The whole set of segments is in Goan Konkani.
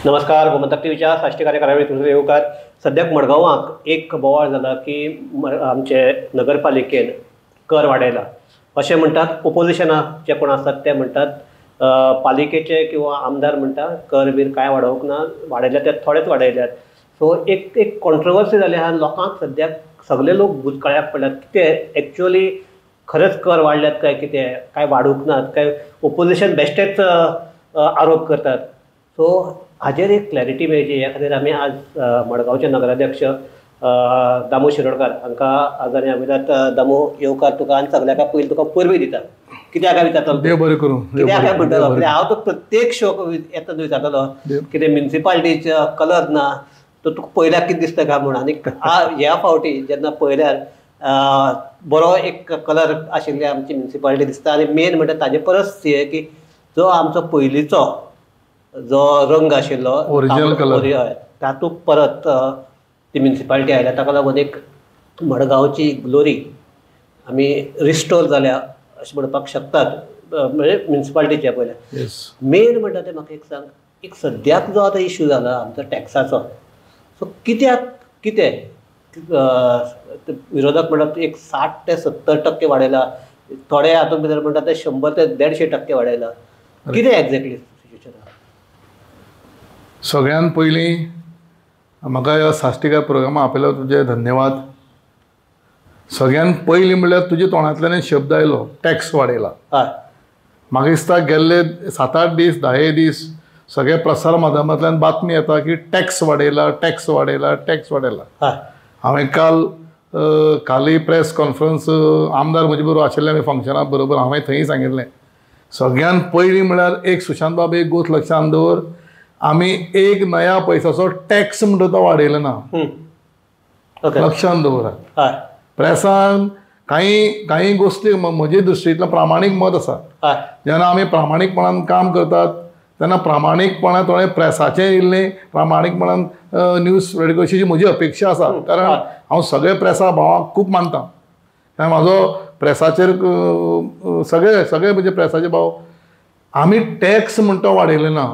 नमस्कार, गोमंतक टीव्हीच्या साश्टी कार्यक्रमात तुमचो येवकार. सद्याक मडगांवाक एक बोवाळ जाला की आमचे नगरपालिकेन कर वाडयला अशें म्हणटात. ओपोजिशनाक जे कोण आसात ते म्हणटात पालिकेचे किंवा आमदार म्हणटा कर बीर कांय वाडोवंक ना, वाडयल्या ते थोडेच वाडयल्यात. सो एक एक कॉन्ट्रोवर्सी जाली आहा. लोकांक सद्याक सगळे लोक भुजकळ्याक पडल्यात कितें एक्चुअली खरेंच कर वाडल्यात काय कितें, काय वाडूंक नात, काय ओपोजिशन बेश्टेच आरोप करतात. सो हाजेर एक क्लॅरिटी मेळची ह्या खातीर आमी आज मडगांवचे नगराध्यक्ष दामू शिरोडकार हांकां आज आमी आवितात. दामू, येवकार तुका आनी सगळ्याक पयलीं तुका परबीं दिता. कित्याक काय विचारतलो, देव बरें करूं, कित्याक काय म्हणटलो, हांव तो प्रत्येक शोक येता विचारतलो कितें म्युनिसिपालिटीचो कलर ना तो तुका पयल्यार कितें दिसता काय म्हूण. आनी ह्या फावटी जेन्ना पयल्यार बरो एक कलर आशिल्ली आमची म्युनिसिपालिटी दिसता. आनी मेन म्हणटा ताजे परस हें की जो आमचो पयलींचो जो रंग आशिल्लो ओरिजिनल कलर तातूंत परत ती म्युनिसिपालिटी आयल्या. ताका लागून एक मडगांवची ग्लोरी आमी रिस्टोर जाल्या अशें म्हणपाक शकतात, म्हणजे म्युनिसिपालिटीच्या पयल्या. मेन म्हणटा तें म्हाका एक सांग, एक सद्याक जो आतां इश्यू जाला आमचो टॅक्साचो, सो कित्याक कितें विरोधक म्हणटात एक 60 ते 70% वाडयला, थोडे हातूंत भितर म्हणटात ते 100 ते 150% वाडयला, कितें एक्झॅक्टली सिच्युएशन? सगळ्यान पयलीं म्हाका ह्या साश्टीकार प्रोग्रामा आपयलो तुजे धन्यवाद. सगळ्यान पयलीं म्हणल्यार तुज्या तोंडांतल्यान शब्द आयलो टॅक्स वाडयला. म्हाका दिसता गेल्ले 7-8 दीस 10 दीस सगळे प्रसार माध्यमांतल्यान बातमी येता की टॅक्स वाडयला, टॅक्स वाडयला, टॅक्स वाडयला. हांवें काल कालय प्रेस कॉन्फरन्स आमदार म्हजे बरोबर आशिल्ले आमी फंक्शना बरोबर, हांवें थंय सांगिल्लें सगळ्यान पयलीं म्हणल्यार एक सुशांत बाब एक गोश्ट लक्षांत दवर, आमी एक नया पयसाचो टॅक्स म्हणटा तो वाडयलो ना, लक्षांत दवरात. प्रेसान कांय कांय गोश्टी म्हजे दृश्टींतल्यान प्रामाणीक मत आसा, जेन्ना आमी प्रामाणीकपणान काम करतात तेन्ना प्रामाणीकपणान थोडें प्रेसाचें इल्लें प्रामाणीकपणान न्यूज रेडी करची म्हजी अपेक्षा आसा. कारण हांव सगळे प्रेसा भावांक खूब मानता, कारण म्हाजो प्रेसाचेर सगळे सगळे म्हणजे प्रेसाचे भाव. आमी टॅक्स म्हणटा वाडयले ना,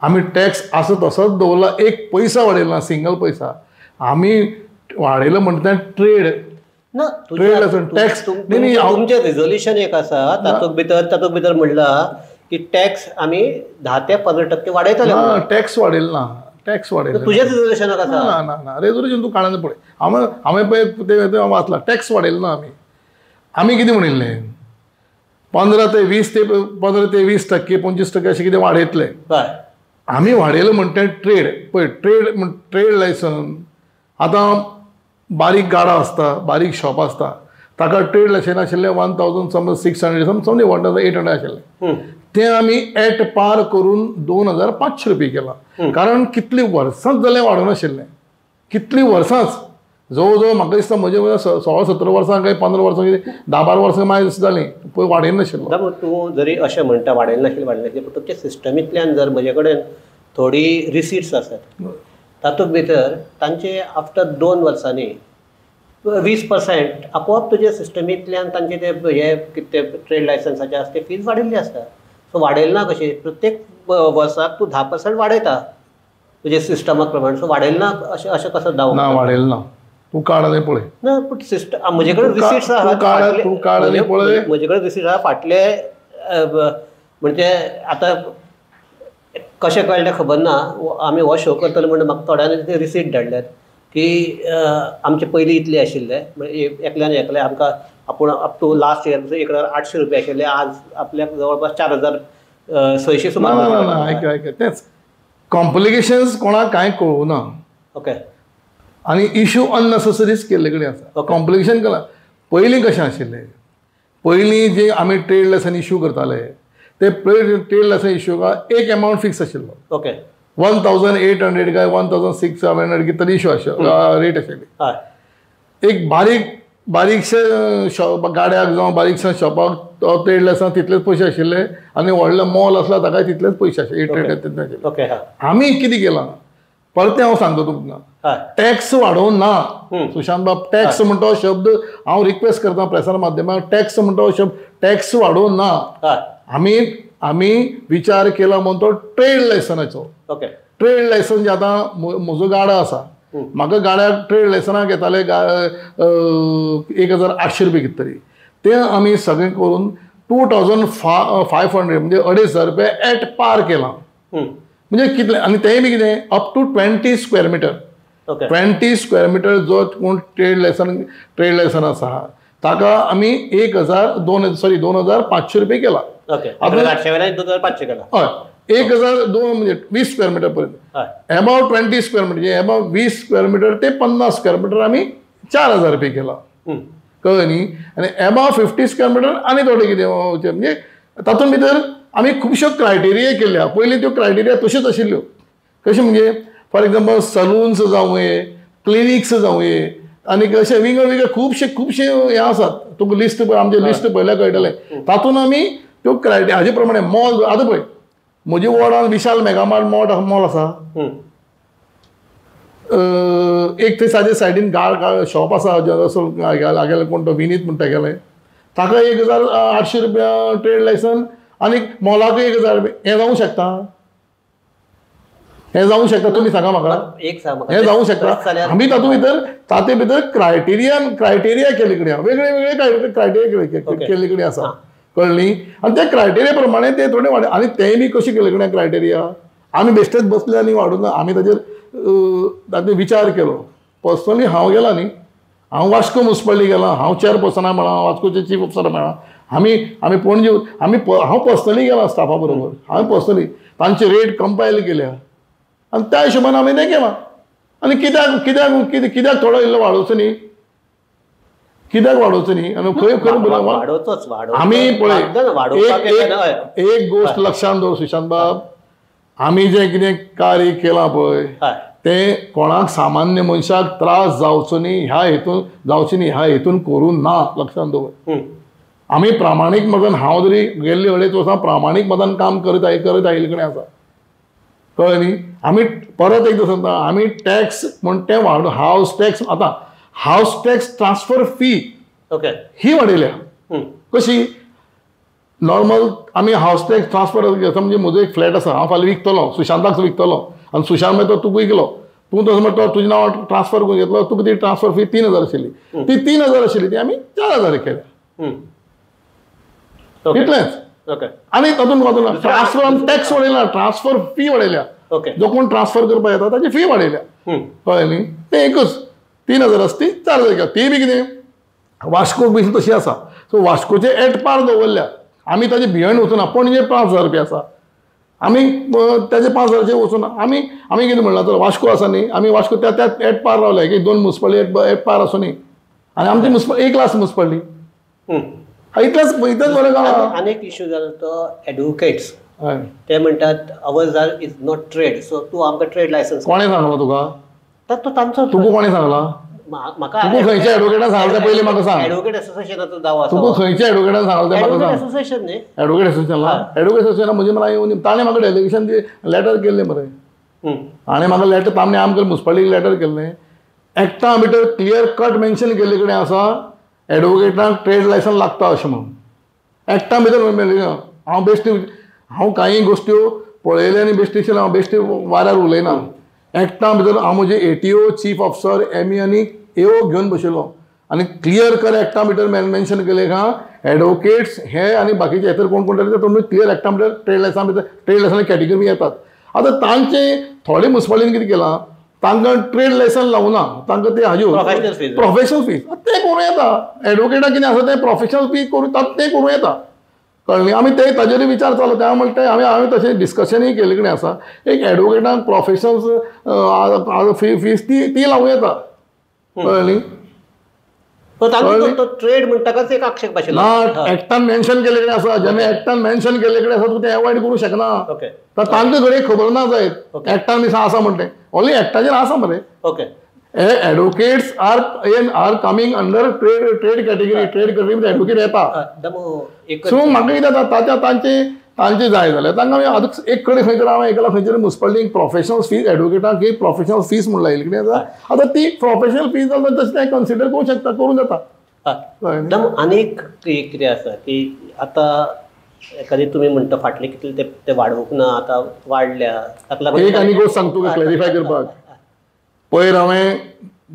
आमी टॅक्स आसा तसोच दवरला, एक पैसा वाडयला ना, सिंगल पैसा. आमी वाडयलो म्हणटा ट्रेड ना, ट्रेड आसा टॅक्स. तुमचें रिजोल्युशन एक आसा तातूंत भितर, तातूंत भितर म्हणलां की टॅक्स आमी 10 ते 15% वाडयतले. टॅक्स वाडयलो ना, टॅक्स वाडयलो तुजें रिजोल्युशनाक आसा. ना ना ना, रेजोल्युशन तूं काडना पळय, हांवें पळय तें वाचलां. टॅक्स वाडयलो ना आमी. आमी कितें म्हणिल्लें 15 ते 20 ते 15 ते 20% 25% अशें कितें वाडयतले. आमी वाडयलें म्हणटा ट्रेड, पळय ट्रेड ट्रेड लायसन. आतां बारीक गाडो आसता, बारीक शॉप आसता, ताका ट्रेड लायसन आशिल्लें 1000 समज 600 समज 1800 आशिल्लें, तें आमी एट पार करून 2500 रुपये केलां. कारण कितलीं वर्सांच जालें वाडोवनाशिल्लें, कितलीं वर्सांच जवळ जवळ म्हाका दिसता म्हजे 16-17 वर्सां काय 15 वर्सां कितें 10-12 वर्सां मागीर जालीं पळय वाडयनाशिल्लो. तूं जरी अशें म्हणटा वाडयनाशिल्लें वाडयनाशिल्लें, पूण तुमच्या सिस्टमींतल्यान जर म्हजे कडेन थोडी रिसिट्स आसात तातूंत भितर तांचे आफ्टर 2 वर्सांनी 20% आपोआप तुजे सिस्टमींतल्यान तांचे ते हे कितें ट्रेड लायसन्साचे आसा ते फीज वाडिल्ली आसता. सो वाडयले ना कशें, प्रत्येक वर्साक तूं 10% वाडयता तुजे सिस्टमा प्रमाण, सो वाडयले ना अशें अशें कसो दावो ना? वाडयले ना, तूं काड आनी पळय ना, पूण सिस्टम म्हजे कडेन रिसिट्स आहा, तूं काड आनी पळय म्हजे कडेन रिसिट्स आहा फाटले म्हणजे आतां कशें कळ्ळें खबर ना, आमी हो शो करतले म्हणून म्हाका थोड्यांनी ते रिसीट धाडल्यात की आमचे पयलीं इतले आशिल्ले, म्हणजे एकल्यान एकले आमकां आपूण अप टू लास्ट इयर 1800 रुपया आशिल्ले, आज आपल्याक जवळपास 4600 सुमार. ना आयक आयक, तेंच कॉम्प्लिकेशन्स कोणाक कांय कळूं ना. ओके, आनी इशू अननेसेसरीज केल्ले कडेन आसा. कॉम्प्लिकेशन केलां. पयलीं कशें आशिल्लें, पयलीं जे आमी ट्रेड लायसन इशू करताले ते ट्रेड लायसन इशू एक एमावंट फिक्स आशिल्लो. ओके, 1800 काय 1600 कितें तरी इशू आशिल्लो, रेट आशिल्ली. एक बारीक बारीकशे शॉप गाड्याक जावं बारीकशे शॉपाक तो ट्रेड लायसन तितलेच पयशे आशिल्ले, आनी व्हडलो मॉल आसला ताकाय तितलेच पयशे आशिल्ले, ट्रेड तितले आशिल्ले. आमी कितें केलां परतें हांव सांगता तुमकां, टॅक्स वाडोवंक ना सुशांत बाब. टॅक्स म्हणटा हो शब्द हांव रिक्वेस्ट करता प्रसार माध्यमाक, टॅक्स म्हणटा हो शब्द, टॅक्स वाडोवंक ना. आमी आमी विचार केला म्हणून तो ट्रेड लायसनाचो. ओके, ट्रेड लायसन जे आतां म्हजो गाडो आसा, म्हाका गाड्याक ट्रेड लायसनाक येताले 1800 रुपया कितें तरी, ते आमी सगळें करून 2500 म्हणजे 2500 रुपया एट पार केला. म्हणजे कितले आनी तेंय बी कितें up to 20 square metre. 20 square metre जो कोण ट्रेड लायसन आसा ताका आमी 2500 रुपये केला. हय, 1002 म्हणजे 20 स्क्वेअर मिटर पर्यंत, एबाव 20 स्क्वेअर मिटर म्हणजे एबाव 20 स्क्वेअर मिटर ते 50 स्क्वेअर मिटर आमी 4000 रुपये केला. कळ्ळें न्ही? आनी एबाव 50 स्क्वेअर मिटर आनी थोडे कितें म्हणजे तातूंत भितर आमी खुबश्यो क्रायटेरिया केल्या. पयलीं त्यो क्रायटेरिया तश्योच आशिल्ल्यो. कशें म्हणजे फॉर एग्जाम्पल सलून्स जावंये, क्लिनिक्स जावंये, आनी अशे विंगड विंगड खुबशे खुबशे हे आसात. तुका लिस्ट आमचें लिस्ट पळयल्यार कळटलें. तातूंत आमी त्यो क्रायटेरिया हाजे प्रमाणे मॉल आतां पळय म्हज्या वॉर्डान विशाल मेगामार्ट मॉल आसा, एक थंय साजे सायडीन गाळ शॉप आसा असो हागेले कोण तो विनीत म्हणटा गेले, ताका 1800 रुपया ट्रेड लायसन आनी मॉलाकूय 1000 रुपया. हें जावूं शकता? हें जावूं शकता? तुमी सांगा म्हाका, हें जावूं शकता? आमी तातूंत भितर ताते भितर क्रायटेरिया केल्ले कडेन वेगळे वेगळे क्रायटेरिया केल्ले कडेन आसा. कळ्ळी? आनी त्या क्रायटेरिया प्रमाणे ते थोडे वाड आनी तेंय बी कशें केल्ले कडेन क्रायटेरिया आमी बेश्टेच बसले आनी वाडून आमी ताजेर ताचेर विचार केलो. पर्सनली हांव गेला न्ही, हांव वास्को मुन्सिपालिटी गेला, हांव चेअरपर्सना मेळ्ळा, वास्कोचे चीफ ऑफिसर मेळ्ळा, आमी आमी पणजे आमी हांव पर्सनली गेला स्टाफा बरोबर, हांवें पर्सनली तांचे रेट कंपायल केल्या आनी त्या हिशोबान आमी तें केलां. आनी कित्याक कित्याक कित्याक थोडो इल्लो वाडोवचो न्ही, कित्याक वाडोवचो न्ही? आनी खंय खंय आमी पळय एक गोश्ट लक्षांत दवर सुशांत बाब, आमी जें कितें कार्य केलां पळय तें कोणाक सामान्य मनशाक त्रास जावचो न्ही ह्या हेतून जावचो न्ही ह्या हेतून करूं ना, लक्षांत दवर. आमी प्रामाणीक मतान, हांव तरी गेल्ली 2.5 वर्सां प्रामाणीक मतान काम करत करत आयिल्ले कडेन आसा. कळ्ळें न्ही? आमी परत एकदां सांगता, आमी टॅक्स म्हण तें वाड हावस टॅक्स आतां house tax transfer fee okay ही वाडयल्या. कशी? नॉर्मल आमी हावस टॅक्स ट्रान्सफर घेता म्हणजे म्हजो एक फ्लॅट आसा, हांव फाल्यां विकतलो, सुशांताक विकतलो आनी सुशांत मागीर तो तुका विकलो, तूं तसो म्हणटा तो तुज्या नांवार ट्रान्सफर करून घेतलो, तुका ती ट्रान्सफर फी 3000 आशिल्ली, ती 3000 आशिल्ली ती आमी 4000 केल्या, इतलेंच. आनी तातूंत तातूंत ट्रान्सफर आमी टॅक्स वाडयला, ट्रान्सफर फी वाडयल्या, जो कोण ट्रान्सफर करपाक येता ताची फी वाडयल्या. कळ्ळें न्ही? तें एकूच 3000 आसा ती 4000 केल्या. ती बी कितें वास्को बी तशी आसा, सो वास्कोचे एट पार दवरल्या, आमी ताजे भियेवन वचूना. पणजे 5000 रुपया आसा, आमी ताजे 5000 वचूना. आमी आमी कितें म्हणलां, तर वास्को आसा न्ही, आमी वास्को त्या त्या एट पार रावले की 2 मुन्सिपालिटी एट पार आसूं न्ही, आनी आमची मुन्सिपालिटी एक लास्ट मुन्सिपालिटी इतलेंच इतलेंच बरें काम. आनी एक इशू जालो तो एडवोकेट्स, ते म्हणटात ours are is not trade, so तूं आमकां ट्रेड लायसन्स. कोणें सांगलां तुका? तो तांचो. तुका कोणें सांगलां? म्हाका खंयच्या एडवोकेटान सांगलां तें पयलीं म्हाका सांग. एडवोकेट एसोसिएशनाचो दावो आसा. तुका खंयच्या एडवोकेटान सांगलां तें म्हाका सांग. एसोसिएशन न्ही, एडवोकेट एसोसिएशनान, एडवोकेट एसोसिएशनान म्हजें मला येवन ताणें म्हाका डेलिगेशन लेटर केल्लें मरे, आनी म्हाका लेटर ताणें आमकां मुन्सिपालिटीक लेटर केल्लें, एक्टा भितर क्लियर कट मेन्शन केल्ले कडेन आसा एडवोकेटांक ट्रेड लायसन लागता अशें म्हणून. एक्टा भितर हांव बेश्टी, हांव कांय गोश्ट्यो पळयल्यो आनी बेश्टी हांव बेश्टी वाऱ्यार उलयना. एक्टा भितर हांव म्हजे ATO chief officer ME आनी एओ घेवन बशिल्लो आनी क्लियर कर एक्टा भितर मेन्शन केलें का एडवोकेट्स हे आनी बाकीचे हेतर कोण कोण ते तुमी क्लियर एक्टा भितर ट्रेड लायसना भितर ट्रेड लायसना कॅटेगरी येतात. आतां तांचे थोडे मुन्सिपालिटीन कितें केलां, तांकां ट्रेड लायसन लावना, तांकां ते हाज्यो प्रोफेशनल फीज तें करूं येता. एडवोकेटाक कितें आसा तें प्रोफेशनल फी करूं तें करूं येता. कळ्ळें? आमी ते ताजेरूय विचार चालू त्या म्हणटा आमी हांवें तशें डिस्कशनूय केल्ले कडेन आसा. एक एडवोकेटांक प्रोफेशनल फीज ती ती लावूं येता. कळ्ळें? ट्रेड म्हणटकच एक आक्षेप आशिल्लो ना, एक्टान मेन्शन केल्ले कडेन आसा, जेन्ना एक्टान मेन्शन केल्ले कडेन आसा तूं तें एवॉयड करूं शकना. तर तांकां घडये खबर ना जायत एक्टान दिसा आसा म्हणटा, ओन्ली एक्टाचेर आसा मरे. Okay, advocates are coming under trade category, trade category advocate येता. सो म्हाका कितें जाता ताच्या तांचे तांचे जाय जाल्यार तांकां आमी एक कडेन खंय तरी हांवें आयकलां खंय तरी मुन्सिपालिटीक प्रोफेशनल फीज एडवोकेटांक एक प्रोफेशनल फीज म्हूण लायिल्ली कितें आसा, आतां ती प्रोफेशनल फीज जाल्यार तशें तें कन्सिडर करूं शकता, करूं जाता. आनीक कितें आसा की आतां एखादी तुमी म्हणटा फाटले कितले ते वाडोवंक ना, आतां वाडल्या, ताका लागून एक आनी गोश्ट सांगता तुका क्लॅरिफाय करपाक. पयर हांवें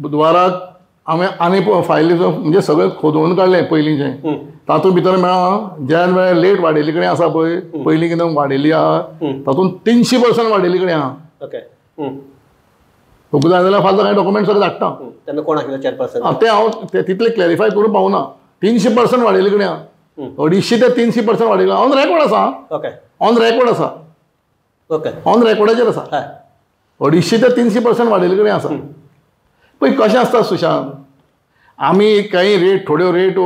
बुधवाराक हांवें आनी फायली म्हणजे सगळें खोदून काडलें पयलींचें, तातूंत भितर मेळ्ळां ज्या वेळार लेट वाडयल्ली कडेन आसा पळय, पयलीं कितें वाडयल्ली आहा तातूंत 300% वाडयल्ली कडेन आहा. ओके, तुका जाय जाल्यार फाल्यां कांय डॉक्युमेंट सगळें धाडटा. तेन्ना कोण आशिल्लो चेअरपर्सन तें हांव तितलें क्लॅरिफाय करूंक पावना. 300% वाडयल्ली कडेन आहा, 250 ते 300% वाडयला, ऑन रेकॉर्ड आसा. ओके, ऑन रेकॉर्ड आसा. ओके, ऑन रेकॉर्डाचेर आसा. 250 ते 300% वाडयल्ले कडेन आसा. पळय कशें आसता सुशांत, आमी कांय रेट थोड्यो रेट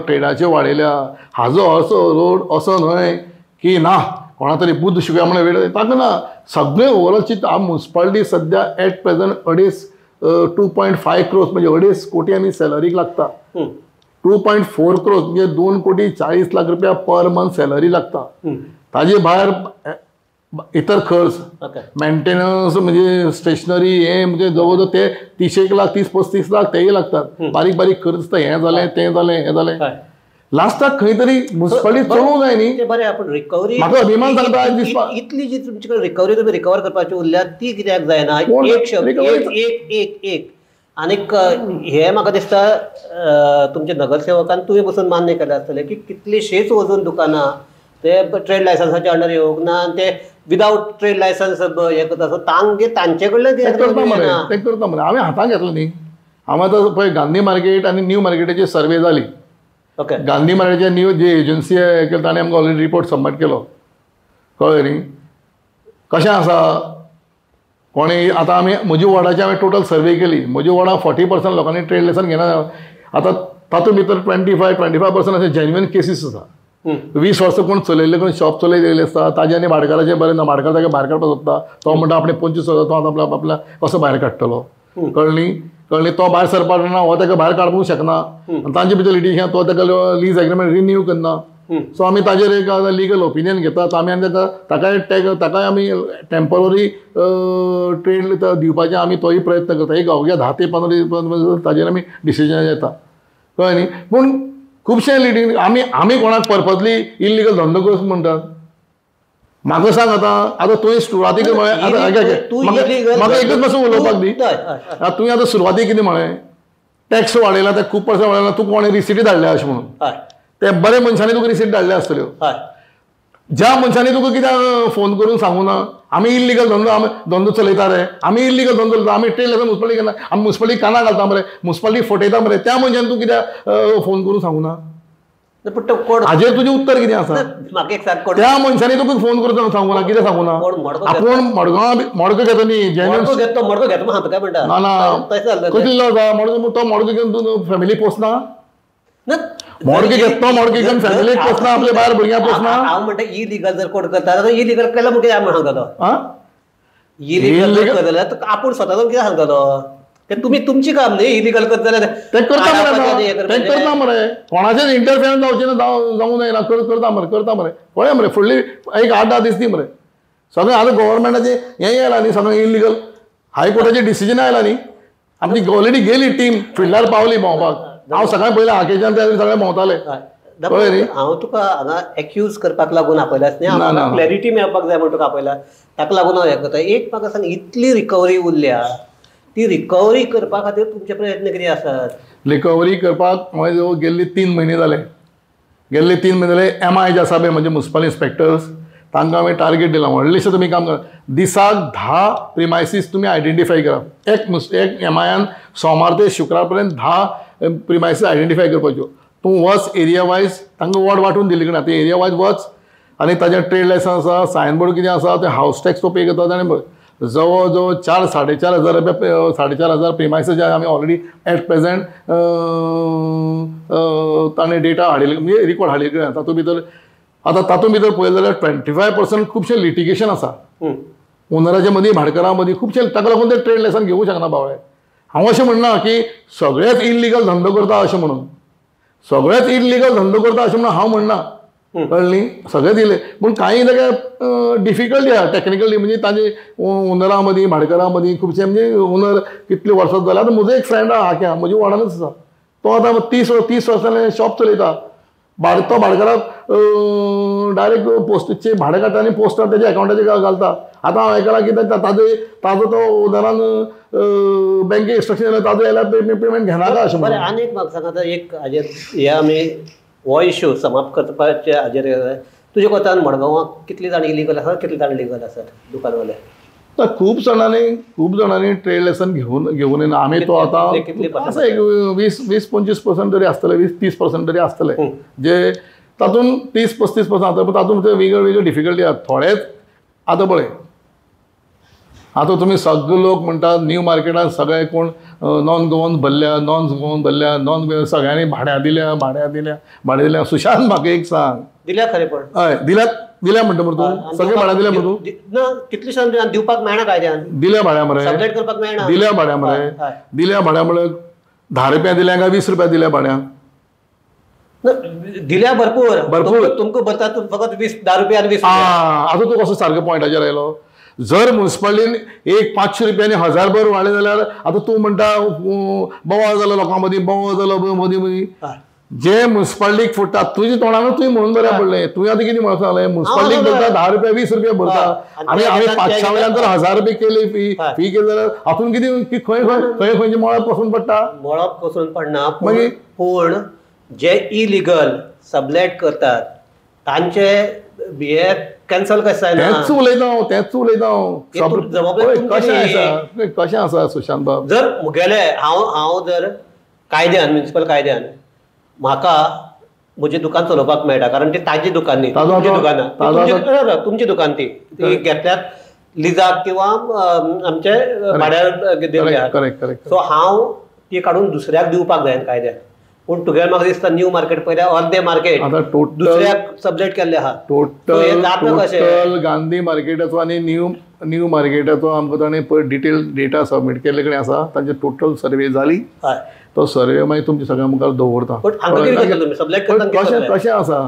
ट्रेडाच्यो वाडयल्या, हाजो असो रोड असो न्हय की ना कोणा तरी बुद्द शिकया म्हणून वेळ ताका ना, सगळें ओवरऑल चिंत. मुन्सिपालिटी सद्या एट प्रेजंट 2.5 क्रोर्स म्हणजे 2.5 कोटी आमी सॅलरीक लागता. 2.4 क्रोर्स म्हणजे 2 कोटी 40 लाख रुपया पर मंथ सॅलरी लागता. ताजे भायर इतर खर्च, मेंटेनन्स म्हणजे स्टेशनरी हे म्हणजे जवळ जवळ ते 30 लाख 30-35 लाख तेय लागतात. बारीक बारीक खर्च आसता, हें जालें तें जालें हें जालें, लास्टाक खंय तरी मुन्सिपालिटी चलोवंक जाय न्ही. बरें, आपण रिकवरी म्हाका अभिमान सांगता दिसपा इतली जी तुमचे कडेन रिकवरी तुमी रिकवर करपाची उरल्या ती कित्याक जायना? एक शब्द एक एक एक आनीक हे म्हाका दिसता तुमच्या नगरसेवकान तुवें बसून मान्य केलें आसतलें की कितलींशींच वजून दुकानां ते ट्रेड लायसन्साच्या अंडर येवंक ना आनी ते विदावट ट्रेड लायसन्स हें करता. सो तांगे तांचे कडल्यान करता मरे, तें करता मरे. हांवें हातांत घेतलो न्ही. हांव आतां पळय गांधी मार्केट आनी न्यू मार्केटाची सर्वे जाली. ओके, गांधी मार्केटाचे न्यू जी एजन्सी केली ताणें आमकां ऑलरेडी रिपोर्ट सबमीट केलो, कळ्ळें न्ही कशें आसा कोणी. आतां आमी म्हज्या वॉर्डाची हांवें टोटल सर्वे केली, म्हज्या वॉर्डाक 40% लोकांनी ट्रेड लायसन घेना. आतां तातूंत भितर 25% अशे जेन्युइन केसीस आसा. 20 वर्सां कोण चलयल्ले, कोण शॉप चलयलेले आसता, ताजे आनी भाटकाराचें बरें ना, भाटकार ताका भायर काडपाक सोदता, तो म्हणटा आपणे 25 वर्सां तो आतां आपल्या कसो भायर काडटलो, कळ्ळें न्ही. कळ्ळें, तो भायर सरपाक ना, हो ताका भायर काडूंक शकना, आनी तांचे भितर लिटिगेशन, तो ताका लीज एग्रीमेंट रिन्यू करना. सो आमी ताजेर एक लिगल ओपिनियन घेतात आमी आनी ताका ताकाय टॅग ताकाय आमी टेम्पररी ट्रेड दिवपाचें आमी तोय प्रयत्न करता. एक अवघ्या 10 ते 15 ताजेर आमी डिसिजन येता, कळ्ळें न्ही. पूण खुबशे लिटिंग आमी आमी कोणाक पर्पजली इल्लिगल धंदो करचो म्हणटात. म्हाका सांग आतां, आतां तुवें सुरवातीक म्हळें, आतां म्हाका एकच मातसो उलोवपाक दी. तुवें आतां सुरवातीक कितें म्हळें, टॅक्स वाडयला ते खूब पर्संट वाडयला, तूं कोणें रिसिटी धाडल्या अशें म्हणून, ते बरे मनशांनी तुका रिसीट धाडल्या आसतल्यो. ज्या मनशांनी तुका कित्याक फोन करून सांगू ना आमी इल्लिगल धंदो आमी धंदो चलयता रे, आमी इल्लिगल धंदो चलयता, आमी ट्रेड लायसन्स मुन्सिपालिटी घेना, आमी मुन्सिपालिटी कानां घालता मरे, मुन्सिपालिटी फटयता मरे, त्या मनशान तूं कित्याक फोन करून सांगू ना? हाजेर तुजें उत्तर कितें आसा? त्या मनशांनी तुका फोन करून सांगू ना, कितें सांगू ना? आपूण मडगांव मडको घेता न्ही, ना ना कसली लॉ आसा मडको, तो मडको घेवन तूं फॅमिली पोसना, मडके घेतलो मडके घेवन फॅमिलीक पोसना, आपल्या भायर भुरग्यांक पोसना. हांव म्हणटा इलिगल जर कोण करता जाल्यार इलिगल केला म्हणून कितें सांगतलो? इलिगल करता जाल्यार आपूण स्वता जावन कितें सांगतलो? ते तुमी तुमची काम न्ही, इलिगल करता जाल्यार तें करता मरे, तें करता मरे, कोणाचेच इंटरफियरन्स जावचें ना, जावूं जायना, करता मरे, करता मरे. पळय मरे फुडली एक 8-10 दीस दी मरे सगळें. आतां गव्हर्मेंटाचें हें येयलां न्ही सगळें इलिगल, हायकोर्टाचें डिसिजन आयलां न्ही, आमची ऑलरेडी गेली टीम फिल्डार पावली भोंवपाक. हांव सकाळी पयलें आकेच्यान त्या सगळे भोंवताले. हांव तुका हांगा एक्यूज करपाक लागून आपयलाच न्ही, क्लॅरिटी मेळपाक जाय म्हूण तुका आपयला, ताका लागून हांव हें करता. एक म्हाका सांग, इतली रिकवरी उरल्या, ती रिकवरी करपा खातीर तुमचे प्रयत्न कितें आसात? रिकवरी करपाक हांवें जवळ गेल्ले 3 म्हयने जाले, गेल्ले 3 म्हयने जाले एम I जे आसा पळय म्हणजे मुन्सिपल इन्स्पेक्टर्स, तांकां हांवें टार्गेट दिलां व्हडलेशें तुमी काम करा, दिसाक 10 प्रिमायसीस तुमी आयडेंटिफाय करा. एक एम आयान सोमार ते शुक्रार पर्यंत 10 प्रिमायसीस आयडेंटिफाय करपाच्यो. तूं वच एरिया वायज, तांकां वॉर्ड वांटून दिली कडेन ते एरिया वायज वच आनी ताजें ट्रेड लायसन्स आसा, सायन बोर्ड कितें आसा, ते हावस टॅक्स तो पे करता. आनी जवळ जवळ 4-4.5 हजार रुपया, 4,500 प्रिमायसीस आमी ऑलरेडी एट प्रेजेंट ताणें डेटा हाडिल्ली म्हणजे रिकॉर्ड हाडिल्ले कडेन. तातूंत भितर आतां तातूंत भितर पळयलें जाल्यार 25% खुबशें लिटिगेशन आसा ओनराच्या मदीं, भाटकारां मदीं खुबशें, ताका लागून ते ट्रेड लायसन्स घेवूंक शकना बावळे. हांव अशें म्हणना की सगळेच इल्लिगल धंदो करता अशें म्हणून, सगळेच इल्लिगल धंदो करता अशें म्हणून हांव म्हणना, कळ्ळें न्ही, सगळे दिले. पूण कांय ताका डिफिकल्टी आसा टॅक्निकली, म्हणजे ताजे ओनरां मदीं भाटकारां मदीं खुबशे म्हणजे ओनर कितले वर्सां जाले. आतां म्हजो एक फ्रेंड आहा आख्या म्हज्या वॉर्डानूच आसा, तो आतां 30 वर्सां शॉप चलयता, तो भाडकाराक डायरेक्ट पोस्टचे भाडें काडटा आनी पोस्टार तेज्या अकावंटाचेर घालता. आतां हांव आयकलां की ताजो ताजो तो उदाहरण बँके इन्स्ट्रक्शन जाल्यार ताजो जाल्यार पेमेंट घेनाका अशें. बरें, आनी एक म्हाका सांग, आतां एक हाजेर हे आमी हो इशू समाप्त करपाचे हाजेर तुज्या कोतान मडगांवाक कितली जाण इलिगल आसात, कितले जाण लिगल आसात दुकानवाले? तर खूब जाणांनी ट्रेड लायसन घेवन येना. आमी तो आतां आसा एक 20-25% तरी आसतले, 20-30% तरी आसतले जे तातूंत 30-35% आसता. पूण तातूंत ते वेगळे वेगळे डिफिकल्टी आसा थोडेच. आतां पळय, आतां तुमी सगळे लोक म्हणटा न्यू मार्केटान सगळे कोण नॉन गोवन भरल्या, नॉन गोवन भरल्या, नॉन गोवन सगळ्यांनी भाड्यां दिल्या, भाड्यां दिल्या, भाड्यां दिल्या. सुशांत म्हाका एक सांग, दिल्या खरें पण? हय दिल्यात, दिल्या म्हणटा मरे तूं, सगळे भाड्यां दिल्या मरे तूं? ना, कितले जाण दिवपाक मेळना कायद्यान. दिल्या भाड्या मरे, सबलेट करपाक मेळना. दिल्या भाड्या मरे, दिल्या भाड्या म्हळ्यार 10 रुपया दिल्या काय 20 रुपया दिल्या भाड्या? दिल्या भरपूर भरपूर. तुमकां भरतात फकत 10 रुपया आनी 20. आतां तूं कसो सारको पॉयंटाचेर आयलो. जर मुन्सिपालिटीन एक 500 रुपयांनी 1000 भर वाडले जाल्यार आतां तूं म्हणटा बोवाळ जालो लोकां मदीं, बोवाळ जालो मदीं मदीं. जे मुन्सिपालिटीक फुट्टा तुज्या तोंडानूच तुवें म्हणून बरें पडलें. तुवें आतां कितें म्हणून सांगलें, मुन्सिपालिटीक भरता 10 रुपया 20 रुपया भरता आनी आमी 500 वयल्यान जर 1000 रुपया केली फी फी केली जाल्यार हातून कितें खंय खंय खंय खंयचें मळब पसून पडटा? मळब पसून पडना. मागीर पूण जे इलिगल सबलेट करतात तांचे हे कॅन्सल कशें जायना? तेंच उलयता हांव, तेंच उलयता हांव. कशें आसा, कशें आसा सुशांत बाब, जर मुगेले हांव जर कायद्यान म्युनिसिपल कायद्यान म्हाका म्हजें दुकान चलोवपाक मेळटा, कारण ती ताजी दुकान न्ही, तुमची दुकानां, तुमची दुकान ती ती घेतल्यात लिजाक किंवा आमचे भाड्यार दिल्या. सो हांव ती काडून दुसऱ्याक दिवपाक जायना कायद्यान. पूण तुगेलें म्हाका दिसता न्यू मार्केट पयल्या अर्दे मार्केट दुसऱ्याक सबजेक्ट केल्ले आहा. टोटल टोटल गांधी मार्केटाचो आनी न्यू मार्केटाचो आमकां ताणें पळय डिटेल डेटा सबमीट केल्ले कडेन आसा. तांचे टोटल सर्वे जाली, तो सर्वे मागीर तुमच्या सगळ्या मुखार दवरता. कशें कशें आसा,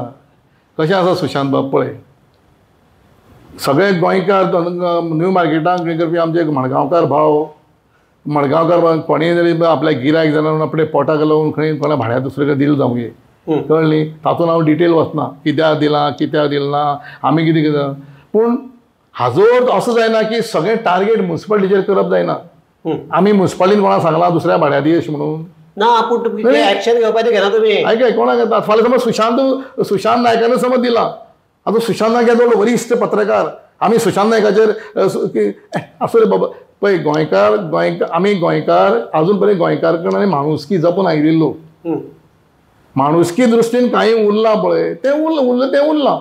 कशें आसा सुशांत बाब, पळय सगळे गोंयकार न्यू मार्केटाक करपी आमचे मडगांवकार भाव, मडगांवकार कोणीय जरी आपल्या गिरायक जाल्यार आपल्या पोटाक लावन खंय कोणा भाड्या दुसरे कडेन दिल जावंक जाय, कळ्ळें न्ही. तातूंत हांव डिटेल वचना, कित्याक दिलां कित्याक दिलें ना, आमी कितें कितें. पूण हाजो अर्थ असो जायना की सगळें टार्गेट मुन्सिपालिटीचेर करप जायना. आमी मुन्सिपालिटीन कोणाक सांगलां दुसऱ्या भाड्या दी अशें म्हणून ना, पूण एक्शन घेवपाचें घेना तुमी. आयक कोणाक घेता? फाल्यां समज सुशांत नायकान समज दिलां, आतां सुशांत नायक येदो वरिश्ठ पत्रकार, आमी सुशांत नायकाचेर आसूं रे बाबा. पळय गोंयकार गोंयकार आमी गोंयकार आजून पर्यंत गोंयकार कडल्यान आनी माणुसकी जपून आयिल्लो, माणुसकी दृश्टीन कांय उरलां पळय तें उरलां, उरलें तें उरलां.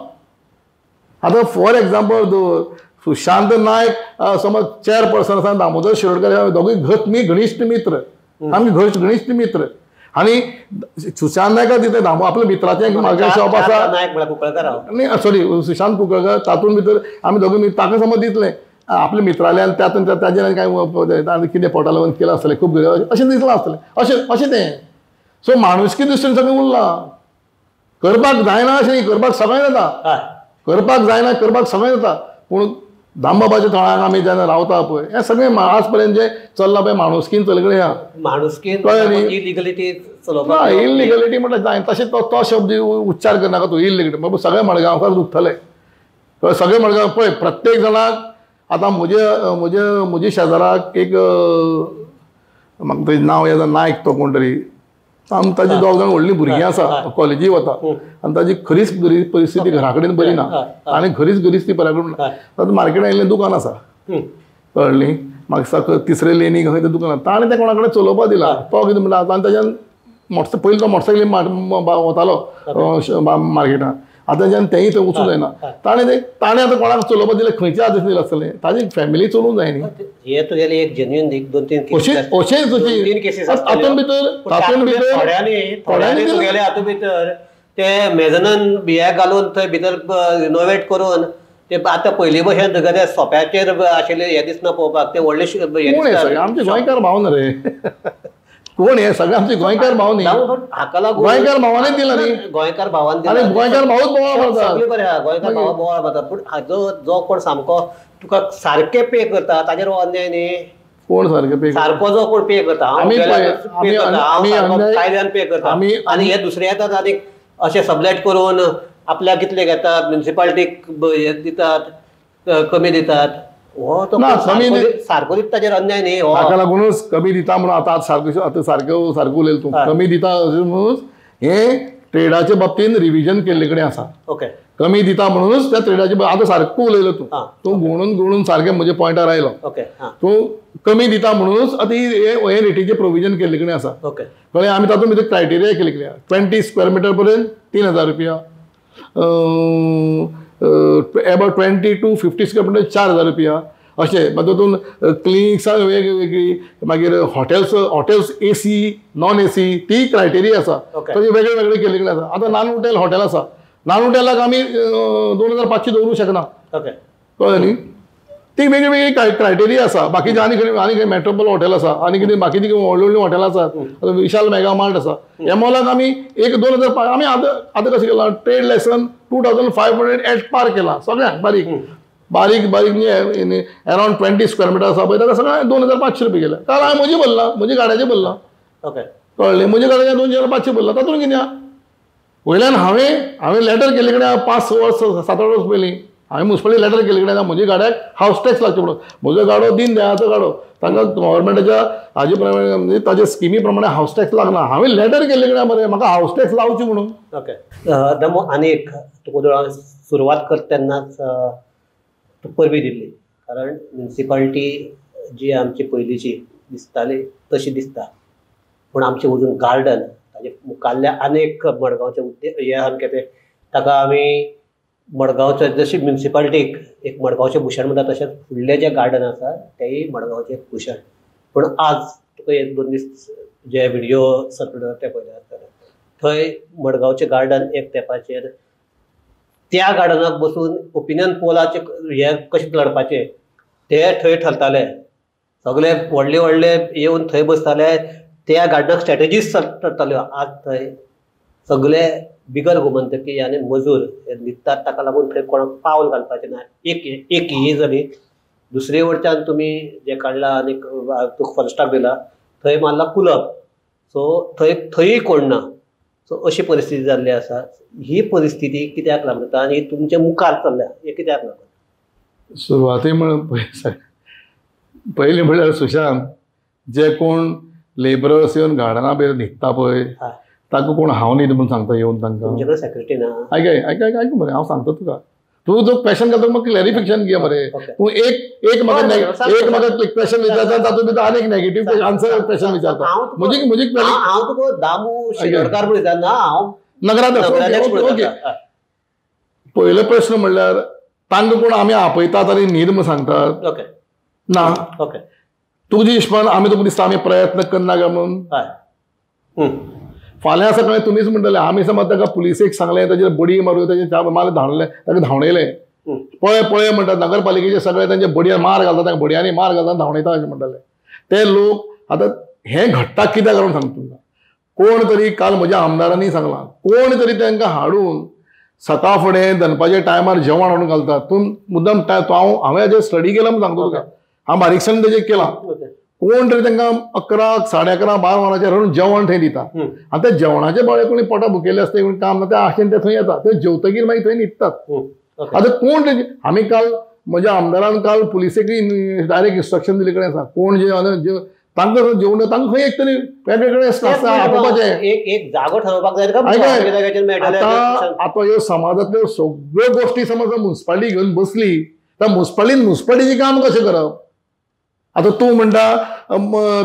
आतां फॉर एग्जाम्पल दवर सुशांत नायक समज चेअरपर्सन आसा, दामोदर शिरोडकर दोगूय घनिश्ठ मित्र, आमगे घनिश्ठ मित्र. आनी सुशांत नायकाक दिता दामो आपल्या मित्राचें म्हागे शॉप आसा, न्ही सॉरी सुशांत कुंकळकर, तातूंत भितर आमी दोगूय ताका समज दितलें आपल्या मित्राले आनी तातूंत ताजेर कांय कितें पोटा लागून केलां आसतलें खूब अशें दिसलां आसतलें, अशें अशें तें. सो माणुसकी दृश्टीन सगळें उरलां. करपाक जायना अशें न्ही, करपाक सगळें जाता, करपाक जायना करपाक सगळें जाता. पूण दामबाबाच्या थळाक आमी जेन्ना रावता पळय हें सगळें आज पर्यंत जें चल्लां पळय माणुसकीन चलगडे आहा. माणुसकीन कळ्ळें न्ही, इलिगलिटी चलोवपाक इलिगलिटी म्हटल्यार जायना तशें तो शब्द उच्चार करनाका तूं इलिगलिटी, बाबा सगळे मडगांवकार दुखतले, सगळे मडगांव पळय प्रत्येक जाणाक. आतां म्हजे म्हजे म्हजे शेजाराक एक म्हाका तेजें नांव येता नायक, तो कोण तरी आम ताजी दोग जाण व्हडलीं भुरगीं आसा, कॉलेजी वता आनी ताजी खरीच परिस्थिती घरा कडेन बरी ना आनी खरीच गरीब ती बऱ्या कडेन आतां मार्केटान आयिल्लें दुकान आसा, कळ्ळें न्ही, म्हाका तिसरे लेनी खंय तें दुकान आसा, ताणें तें कोणा कडेन चलोवपाक दिलां. तो कितें म्हणटा आतां ताज्यान पयलीं तो मोटरसायकलीन वतालो मार्केटान, आतां ताज्यान तेंय थंय वचूंक जायना. ताणें तें ताणें आतां कोणाक चलोवपाक दिलें, खंयच्या आदेश दिले आसतलें, ताजी फॅमिली चलोवंक जाय न्ही. हे तुगेले एक जेन्युइन एक दोन तीन अशेंच तातूंत भितर तातूंत भितर थोड्यांनी तुगेले हातूंत भितर ते मेजनान बिया घालून थंय भितर रिनोवेट करून ते आतां पयलीं भशेन तुगेले सोप्याचेर आशिल्ले हे दिसना पळोवपाक, ते व्हडले कोण हे सगळे आमचे गोंयकार भाव न्ही रे, कोण हे सगळे आमचे गोंयकार भाव न्ही, हाका लागून गोंयकार भावानूच दिला न्ही, गोंयकार भावान दिला आनी गोंयकार भावूच बोवाळ मारता, सगळें बरें आहा, गोंयकार भाव बोवाळ मारता. पूण हाजो जो कोण सामको तुका सारकें पे करता ताजेर हो अन्याय न्ही. कोण सारकें पे सारको जो कोण पे करता, हांव कायद्यान पे करता आनी हे दुसरे येतात आनी अशें सबलेट करून आपल्याक कितले घेतात, म्युनिसिपालिटीक हे दितात, कमी दितात. हो तो सारको दिता ताचेर अन्याय न्ही. ताका लागूनच कमी दिता म्हणून आतां सारकें आतां सारकें सारकें उलयलें तूं. कमी दिता म्हणूनच हें ट्रेडाचे बाबतीन रिविजन केल्ले कडेन आसा. ओके, कमी दिता म्हणूनच त्या ट्रेडाचे आतां सारको उलयलो तूं, तूं गुणून गुणून सारकें म्हज्या पॉयंटार आयलो. ओके, तूं कमी दिता म्हणूनच आतां हे रेटीचें प्रोविजन केल्ले कडेन आसा. ओके, कळ्ळें. आमी तातूंत भितर क्रायटेरिया केल्ले कडेन 20 स्क्वेअर मिटर पर्यंत 3,000 रुपया, एबावट 20 to 50 square metre 4,000 रुपया अशें. मागीर तातूंत क्लिनिक्सां वेगवेगळी, मागीर hotels, hotels A C non A C ती क्रायटेरिया आसा. तशें वेगळे वेगळे केल्ले कडेन आसा. आतां नॉन हॉटेल हॉटेल आसा, नॉन हॉटेलाक आमी 2,500 दवरूंक शकना. कळ्ळें न्ही. ती वेगळी वेगळी क्रायटेरिया आसा. बाकीचे आनी खंय आनी खंय मेट्रोपोल हॉटेल आसा, आनी कितें बाकीचे व्हडलीं व्हडलीं हॉटेलां आसात, विशाल मेगा मार्ट आसा, ह्या मॉलाक आमी एक 2,000 आमी आतां आतां कशें केलां, ट्रेड लायसन 2,500 एट पार केलां सगळ्यांक, बारीक बारीक बारीक म्हणजे अरावंड 20 स्क्वेअर मिटर आसा पळय ताका सगळ्यांक 2,500 रुपया केल्या. काल हांवें म्हजें भरलां, म्हज्या गाड्याचें भरलां. ओके, कळ्ळें. म्हज्या गाड्याचें 2,500 भरलां. तातूंत कितें आहा, वयल्यान हांवें लेटर केल्ले कडेन 5 वर्स 7-8 वर्स पयलीं हांवें मुन्सिपालिटी लेटर केल्ले कडेन म्हज्या गाड्याक हावस टॅक्स लागचें म्हणून. म्हजो गाडो दीन दयाळाचो गाडो, तांकां गव्हर्मेंटाच्या हाजे प्रमाणे म्हणजे ताजे स्किमी प्रमाणे हावस टॅक्स लागना. हांवें लेटर केल्ले कडेन मरे म्हाका हावस टॅक्स लावची म्हणून. ओके दमो, आनी एक तुका सुरवात करता तेन्नाच तुका परबी दिल्ली, कारण म्युनिसिपालिटी जी आमची पयलींची दिसताली तशी दिसता, पूण आमचें अजून गार्डन ताजे मुखाल्ल्या आनी एक मडगांवचे उद्देग हे सामकें तें ताका आमी मडगांवचे जशी म्युनिसिपालिटीक एक मडगांवचें भूषण म्हणटा, तशेंच फुडलें जें गार्डन आसा तेंय मडगांवचें एक भूषण. पूण आज तुका 1-2 दीस जे व्हिडियो सर्क्युलेट जाता ते पळयले आसतले, थंय मडगांवचें गार्डन एक तेंपाचेर त्या गार्डनाक बसून ओपिनियन पोलाचे हे कशें लडपाचे ते थंय ठरताले, सगळे व्हडले व्हडले येवन थंय बसताले, त्या गार्डनाक स्ट्रॅटेजीस ठरताल्यो. आज थंय सगळे बिगर गोमंतकी आनी मजूर हे न्हिदतात, ताका लागून थंय कोणाक पावल घालपाचें ना. एक एक ही जाली. दुसरे वटच्यान तुमी जें काडलां आनी तुका फॉरेस्टाक दिला थंय मारला कुलप, सो थंय थंयूय कोण ना. सो अशी परिस्थिती जाल्ली आसा. ही परिस्थिती कित्याक लागून जाता आनी तुमच्या मुखार चल्ल्या हें कित्याक लागून? सुरवाती म्हण पयलीं म्हणल्यार सुशांत, जे कोण लेबरर्स येवन गार्डना भितर न्हिदता पळय ताका कोण हांव न्हीद म्हणून सांगता येवन तांकां. तुमचे कडेन सेक्रेटरी ना. आयक आयक आयक आयक मरे, हांव सांगता तुका. तूं जो क्वेश्चन करता म्हाका क्लॅरिफिकेशन घे मरे. तूं एक एक म्हाका एक म्हाका क्वेश्चन विचारता, तातूंत भितर आनी एक नेगेटीव आन्सर क्वेश्चन विचारता. म्हजी म्हजी हांव तुका दामू शिरोडकार म्हूण विचारना, हांव नगराध्यक्ष. ओके, पयलो प्रश्न म्हणल्यार तांकां कोण आमी आपयतात आनी न्हीद म्हूण सांगतात ना. ओके, तुजी हिशोबान आमी तुका दिसता आमी प्रयत्न करना काय म्हणून. फाल्यां सकाळीं तुमीच म्हणटले आमी समज ताका पुलिसेक सांगलें, ताजेर बडी मारून ताजेर मार धांवले, ताका धांवडयलें. पळय पळय म्हणटात नगरपालिकेचे सगळे तांचे बडये मार घालता, तांकां बडयांनी मार घालता, धांवडयता अशें म्हणटाले ते लोक. आतां हें घडटा कित्याक लागून सांगता तुमकां, कोण तरी काल म्हज्या आमदारांनी सांगलां, कोण तरी तांकां हाडून सकाळ फुडें दनपारच्या टायमार जेवण हाडून घालतात. तूं मुद्दम हांव हांवें हाजेर स्टडी केला म्हूण सांगता तुका, हांव बारीकसाणेन तेजेर केलां. कोण तरी तांकां 11, 11:30, 12 वरांचेर हाडून जेवण थंय दिता आनी त्या जेवणाचे बळे कोणी पोटा भुकेल्ले आसता, कोणी काम ना, त्या आशेन ते थंय येता, ते जेवतकीर मागीर थंय न्हिदतात. आतां कोण तेजे आमी काल म्हज्या आमदारान काल पुलिसेक डायरेक्ट इन्स्ट्रक्शन दिल्ले कडेन आसा, कोण जे तांकां जेवण तांकां खंय एक तरी वेगवेगळे आपोवपाचें एक जागो ठरोवपाक जाय. आतां आतां ह्यो समाजांतल्यो सगळ्यो गोश्टी समज मुन्सिपालिटी घेवन बसली तर मुन्सिपालिटीन मुन्सिपालिटीचें काम कशें करप? आतां तूं म्हणटा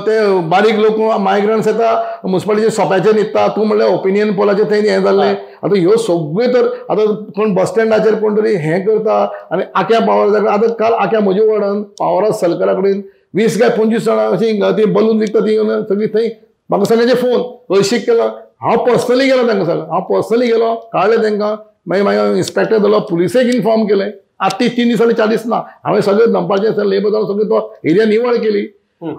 ते बारीक लोक मायग्रंट्स येता मुन्सिपालिटीचे सोप्याचेर न्हिदता, तूं म्हणल्यार ओपिनियन पोलाचेर थंय हें जाल्लें. आतां ह्यो सगळ्यो तर आतां कोण बस स्टँडाचेर कोण तरी हें करता आनी आख्या पावर. आतां काल आख्या म्हज्या वॉर्डान पावरा सलकरा कडेन 20 काय 25 जाणां अशीं ती बलून विकता ती येवन सगळीं थंय म्हाका सगळ्यांचे फोन हळशीक केलो. हांव पर्सनली गेलो तांकां सगळें, हांव पर्सनली गेलो, काडलें तांकां, मागीर मागीर इन्स्पेक्टर जालो, पुलिसेक इन्फॉर्म केलें. आतां 3 दिसांनी 4 दीस ना हांवें सगळें दनपारचें लेबर जावन सगळें तो एरिया निवळ केली.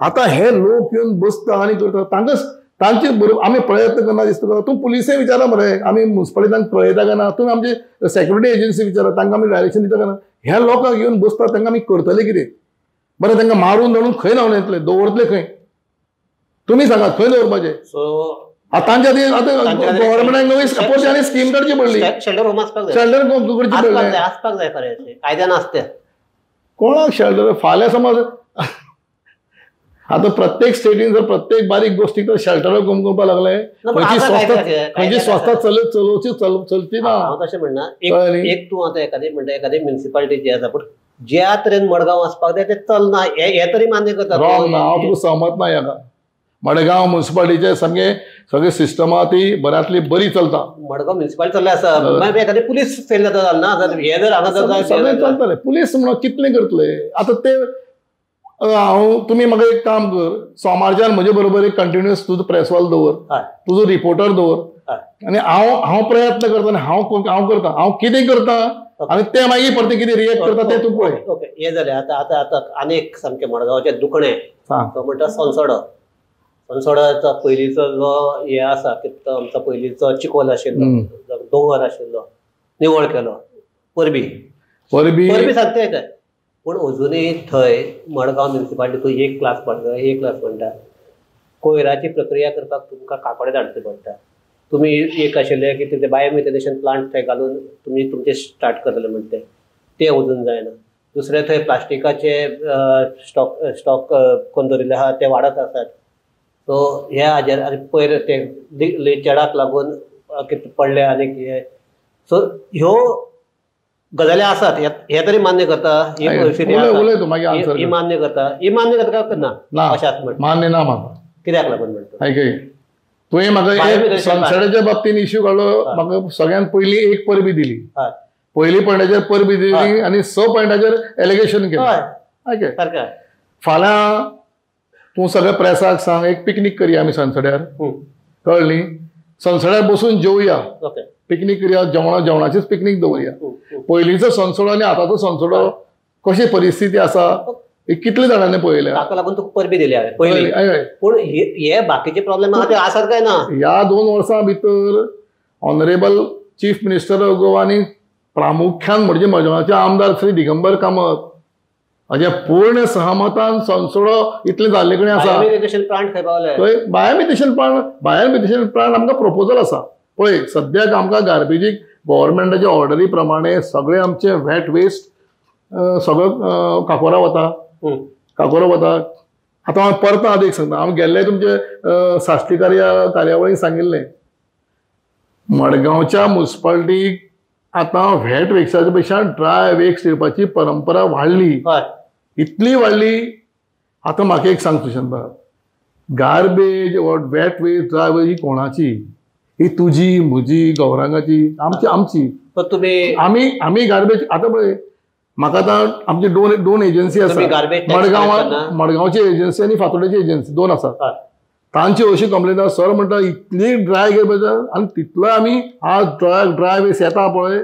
आतां हे लोक येवन बसता आनी करता, तांकां तांचे बरोबर आमी प्रयत्न करना दिसता. तूं पुलिसे विचारा मरे, आमी मुन्सिपालिटीन पळयता काय ना, तुमी आमची सेक्युरिटी एजन्सी विचारा, तांकां आमी डायरेक्शन दिता काय ना. ह्या लोकांक येवन बसता तांकां आमी करतले कितें? बरें, तांकां मारून धाडून खंय धांवडयतले, दवरतले खंय? तुमी सांगात खंय दवरपाचें? सो आतांच्या आतां गव्हर्मेंटाक नवी परती आनी स्कीम काडची पडली. शेल्टर होम आसपाक जाय. शेल्टर होम करची पडलें, आसपाक जाय खरें कायद्यान आसते. कोणाक शेल्टर फाल्यां समज आतां प्रत्येक स्टेटीन जर प्रत्येक बारीक गोष्टीक तर शेल्टर होम करपाक लागले, खंयची संस्था खंयची संस्था चलोवची चलची ना. हांव तशें म्हणना, एक तूं आतां एखादी म्हणटा एखादी म्युनिसिपालिटी आसा, पूण ज्या तरेन मडगांव आसपाक जाय तें चलना हें तरी मान्य करता. रॉंग ना, हांव तुका सहमत ना ह्या. मडगांव म्युनिसिपालिटीचे सामके सगळे सिस्टम आहा ती बऱ्यांतली बरी चलता. मडगांव म्युनिसिपालिटी चल्ले आसा, मागीर एखादी पुलीस फेल जाता ना, हे जर हांगा सगळें चलतलें. पुलीस म्हणून कितलें करतले आतां ते. हांव तुमी म्हाका एक काम कर, सोमारच्यान म्हजे बरोबर एक कंटिन्युअस तुजो प्रेसवाल दवर, तुजो रिपोर्टर दवर, आनी हांव हांव प्रयत्न करता आनी हांव हांव करता, हांव कितें करता आनी ते मागीर परतें कितें रिएक्ट करता तें तूं पळय. ओके, हें जालें. आतां आतां आतां आनी एक सामकें मडगांवचें दुखणें, तो म्हणटा सोनसडो. सोनसड्याचो पयलींचो जो हें आसा की तो आमचो पयलींचो चिकोल आशिल्लो, दोंगर आशिल्लो, निवळ केलो परबी परबी परबी सांगता काय, पूण अजुनूय थंय मडगांव म्युनिसिपालिटी तूं एक क्लास म्हणटा, एक क्लास म्हणटा, कोयराची प्रक्रिया करपाक तुमकां काकोडे धाडचें पडटा. तुमी एक आशिल्ले की तुमचें बायोमिथेनेशन प्लांट थंय घालून तुमी तुमचें स्टार्ट करतले म्हणटे, तें अजून जायना. दुसरें थंय प्लास्टिकाचे स्टॉक स्टॉक करून दवरिल्ले आहा ते वाडत आसात. सो ह्या हाजेर आनी पयर ते चेडाक लागून कितें पडले आनी हे, सो ह्यो गजाली आसात हे तरी मान्य करता. ही परिस्थिती ही मान्य करता, ही मान्य करता काय ना? अशें मान्य ना म्हाका. कित्याक लागून म्हणटा? आयकय, तुवें म्हाका सनसेटाच्या बाबतीन इश्यू काडलो. म्हाका सगळ्यांत पयलीं एक परबी दिली, पयली पॉयंटाचेर परबी दिली आनी 6 पॉयंटाचेर एलिगेशन केलें. आयकय, फाल्यां तूं सगळ्या प्रेसाक सांग एक पिकनीक करया आमी सनसड्यार, कळ्ळी? सनसड्यार बसून जेवया, पिकनीक करया, जेवणा जेवणाचीच पिकनीक दवरया. पयलींचो सनसडो आनी आतांचो सनसडो कशी परिस्थिती आसा कितले जाणांनी पळयल्या, ताका लागून तुका परबी दिली हांवें पयलीं. पूण हे बाकीचे प्रॉब्लेम आहा ते आसात काय ना? ह्या 2 वर्सां भितर honourable chief minister of Goa आनी प्रामुख्यान म्हणजे मडगांवचे आमदार श्री दिगंबर कामत हाज्या पूर्ण सहमतान सनसडो इतलें जाल्ले कडेन आसा. प्लांट खंय पावले? थंय बायोमिथेशन प्लांट, बायोमिथेशन प्लांट आमकां प्रपोजल आसा. पळय सद्याक आमकां गार्बेजीक गव्हर्मेंटाच्या ऑर्डरी प्रमाणे सगळे आमचे वेट वेस्ट सगळो काकोरा वता, काकोरा वता. आतां हांव परत आदी एक सांगता, हांव गेल्ले तुमचे साश्टी कार्यावळीक सांगिल्लें, मडगांवच्या म्युनिसिपालिटीक आतां वेट वेस्टाच्या पेक्षा ड्राय वेस्ट येवपाची परंपरा वाडली, इतली वाडली. आतां म्हाका एक सांग सुशांत बाब, garbage or wet waste dry waste ही कोणाची? ही तुजी, म्हजी, गौरांगाची, आमची आमची. तुमी आमी आमी गार्बेज आतां पळय म्हाका आतां आमची दोन एजन्सी आसा, मडगांव मडगांवची एजन्सी आनी फातोड्याची एजन्सी 2 आसा. तांची अशी कंप्लेन आसा, सर म्हणटा इतली ड्राय गार्बेज आनी तितलो आमी आज ड्राय वेस्ट येता पळय,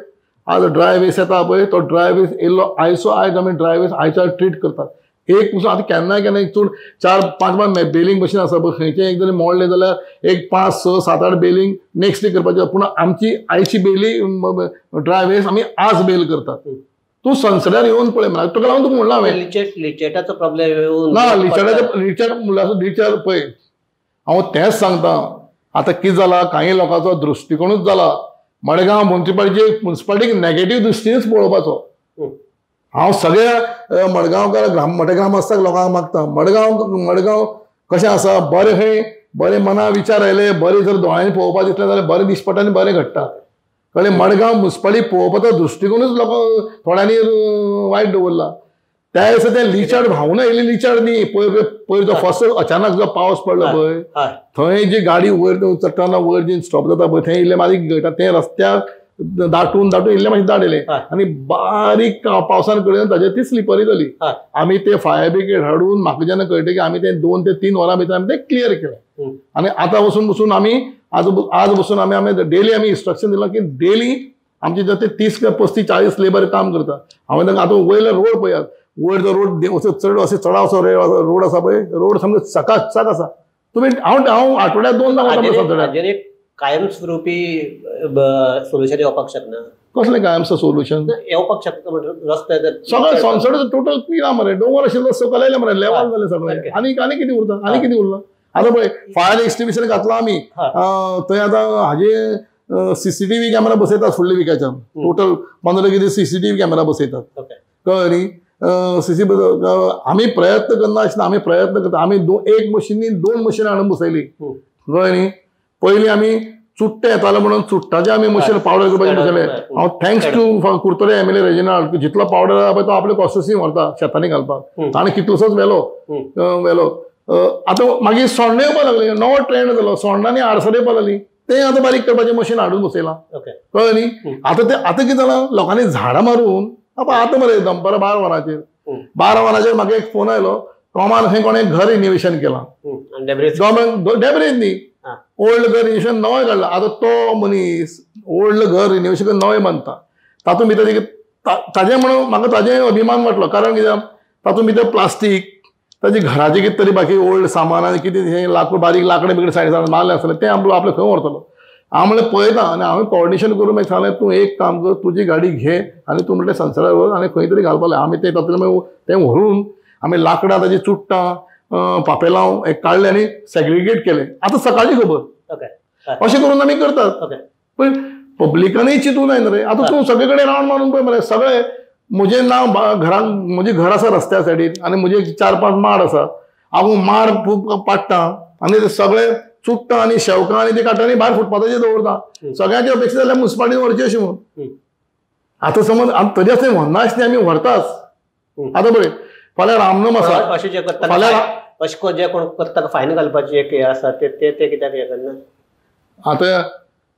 आज ड्राय वेस्ट येता पळय, तो ड्राय वेस्ट येयल्लो आयचो आयज आमी ड्राय वेस्ट आयचो आयज ट्रीट करतात. एक पसून आतां केन्ना केन्ना एक चड 4-5 बेलिंग मशीन आसा पळय, खंयचें एक जरी मोडलें जाल्यार एक 5, 6, 7, 8 बेलिंग नेक्स्ट डे करपाचें. पूण आमची आयची बेली ड्राय वेस्ट आमी आज बेल करतात. तूं सनसड्यार येवन पळय, तुका लागून तुका म्हणलां हांवें लिचेटाचो प्रॉब्लेम ना. लिचेटाचो लिचेट म्हणल्यार लिचेट पळय हांव तेंच सांगता. आतां कितें जालां, कांय लोकांचो दृश्टिकोणूच जाला मडगांव म्युनिसिपालिटीक नेगेटीव दृश्टीनच पळोवपाचो. हांव सगळ्या मडगांवकार मोठ्या ग्रामस्थाक लोकांक मागता, मडगांव मडगांव कशें आसा, बरें खंय बरें मना विचार आयले, बरें जर दोळ्यांनी पळोवपाक दिसलें जाल्यार बरें दिसपट्टा आनी बरें घडटा. कळ्ळें? मडगांव म्युनिसिपालिटी पळोवपाचो दृश्टिकोणूच लोकांक थोड्यांनी वायट दवरला. त्या दिसा तें लिचाड व्हांवून आयिल्लें लिचाड न्ही, पयर पयर जो फर्स्ट अचानक जो पावस पडलो पळय, थंय जी गाडी वयर चडटना वयर जी स्टॉप जाता पळय, थंय इल्लें मागीर गळटा, तें रस्त्याक दाटून दाटून इल्लें मातशें दाट येयलें आनी बारीक पावसान कडेन ताजेर ती स्लिपरी जाली. आमी ते फायर ब्रिगेड हाडून म्हाका जेन्ना कळटा की आमी ते 2 ते 3 वरां भितर आमी तें क्लियर केलें. आनी आतां वचून बसून आमी आज बसून आमी आमी डेली आमी इन्स्ट्रक्शन दिलां की डेली आमचे जे 30, 35, 40 लेबर काम करता. हांवें तांकां आतां वयलो रोड पळयात, वयर जो रोड असो चड अशें चडावसो रोड आसा पळय, रोड सामको चकाचक आसा. तुमी हांव हांव आठवड्याक 2 वता. कायमस्वरूपी सोल्युशन येवपाक शकना. कसलें कायमचो सोल्युशन येवपाक शकता म्हणजे रस्ते सगळें सनसडो टोटल पिला मरे, दोंगर आशिल्लो सकयल आयले मरे, लेवल जालें सगळें. आनी आनी कितें उरता, आनी कितें उरलां? आतां पळय फायर एक्सटिंग्विशर घातला आमी थंय. आतां हाजे CCTV camera बसयतात फुडल्या विकाच्यान. टोटल 15 कितें CCTV camera बसयतात. कळ्ळें न्ही? सीसी आमी प्रयत्न करना आशिल्ले, आमी प्रयत्न करता. आमी एक मशीन 2 मशीन हाडून बसयली. कळ्ळें न्ही? पयलीं आमी चुट्टे येताले म्हणून चुट्टाचें आमी मशीन पावडर करपाचें बसयलें. हांव thanks to Curtorim MLA Reginald, जितलो पावडर आसा पळय तो आपले कॉन्स्टिट्युन्सी व्हरता शेतांनी घालपाक. ताणें कितलोसोच व्हेलो व्हेलो. आतां मागीर सोंडे येवपाक लागले, नवो ट्रेंड जालो, सोंडांनी आडसर येवपाक लागली, तें आतां बारीक करपाचें मशीन हाडून बसयलां. कळ्ळें न्ही? आतां तें आतां कितें जालां, लोकांनी झाडां मारून आतां मरे दनपारां 12 वरांचेर 12 वरांचेर म्हाका एक फोन आयलो, कॉमान खंय कोणें घर रिनोवेशन केलां, गव्हर्मेंट डेब्रेज न्ही, ओल्ड घर रिनोवेशन नवें काडलां. आतां तो मनीस ओल्ड घर रिनोवेशन करून नवें बांदता, तातूंत भितर ताजें म्हणून म्हाका ताजें अभिमान वाटलो. कारण कित्याक तातूंत भितर प्लास्टीक, ताजे घराचें कितें तरी बाकी ओल्ड सामान आनी कितें हें लाकूड बारीक लाकडां बिकडें सायड सायड मारलें आसतलें, तें आपलो आपलें खंय व्हरतलो. हांव म्हणलें पळयता आनी हांवें कॉर्डिनेशन करून मागीर सांगलें तूं एक काम कर, तुजी गाडी घे आनी तूं म्हणलें संवसारार व्हर आनी खंय तरी घालपाक लाय. आमी तें तातूंतल्यान मागीर तें व्हरून आमी लाकडां ताजी चुट्टां पापेलांव एक काडलें आनी सेग्रिगेट केलें. आतां सकाळची खबर. अशें करून आमी करतात. पण पब्लिकानूय चिंतूं जायना रे. आतां तूं सगळे कडेन रावंड मारून पळय मरे, सगळे म्हजें नांव घरान, म्हजें घर आसा रस्त्या सायडीन आनी म्हजे 4-5 माड आसा, हांव माड पाडटा आनी ते सगळे चुट्टां आनी शेवकां आनी ते काडटा आनी भायर फुटपाथाचेर दवरता. सगळ्यांची अपेक्षा जाल्यार मुन्सिपालिटीन व्हरची अशें म्हणून. आतां समज तरी आसतना व्हरना आसलें आमी व्हरताच. आतां पळय फाल्यां रामनम आसा, फाल्यां अशें जे कोण करता फायन घालपाची एक हें आसा ते ते कित्याक हें करना. आतां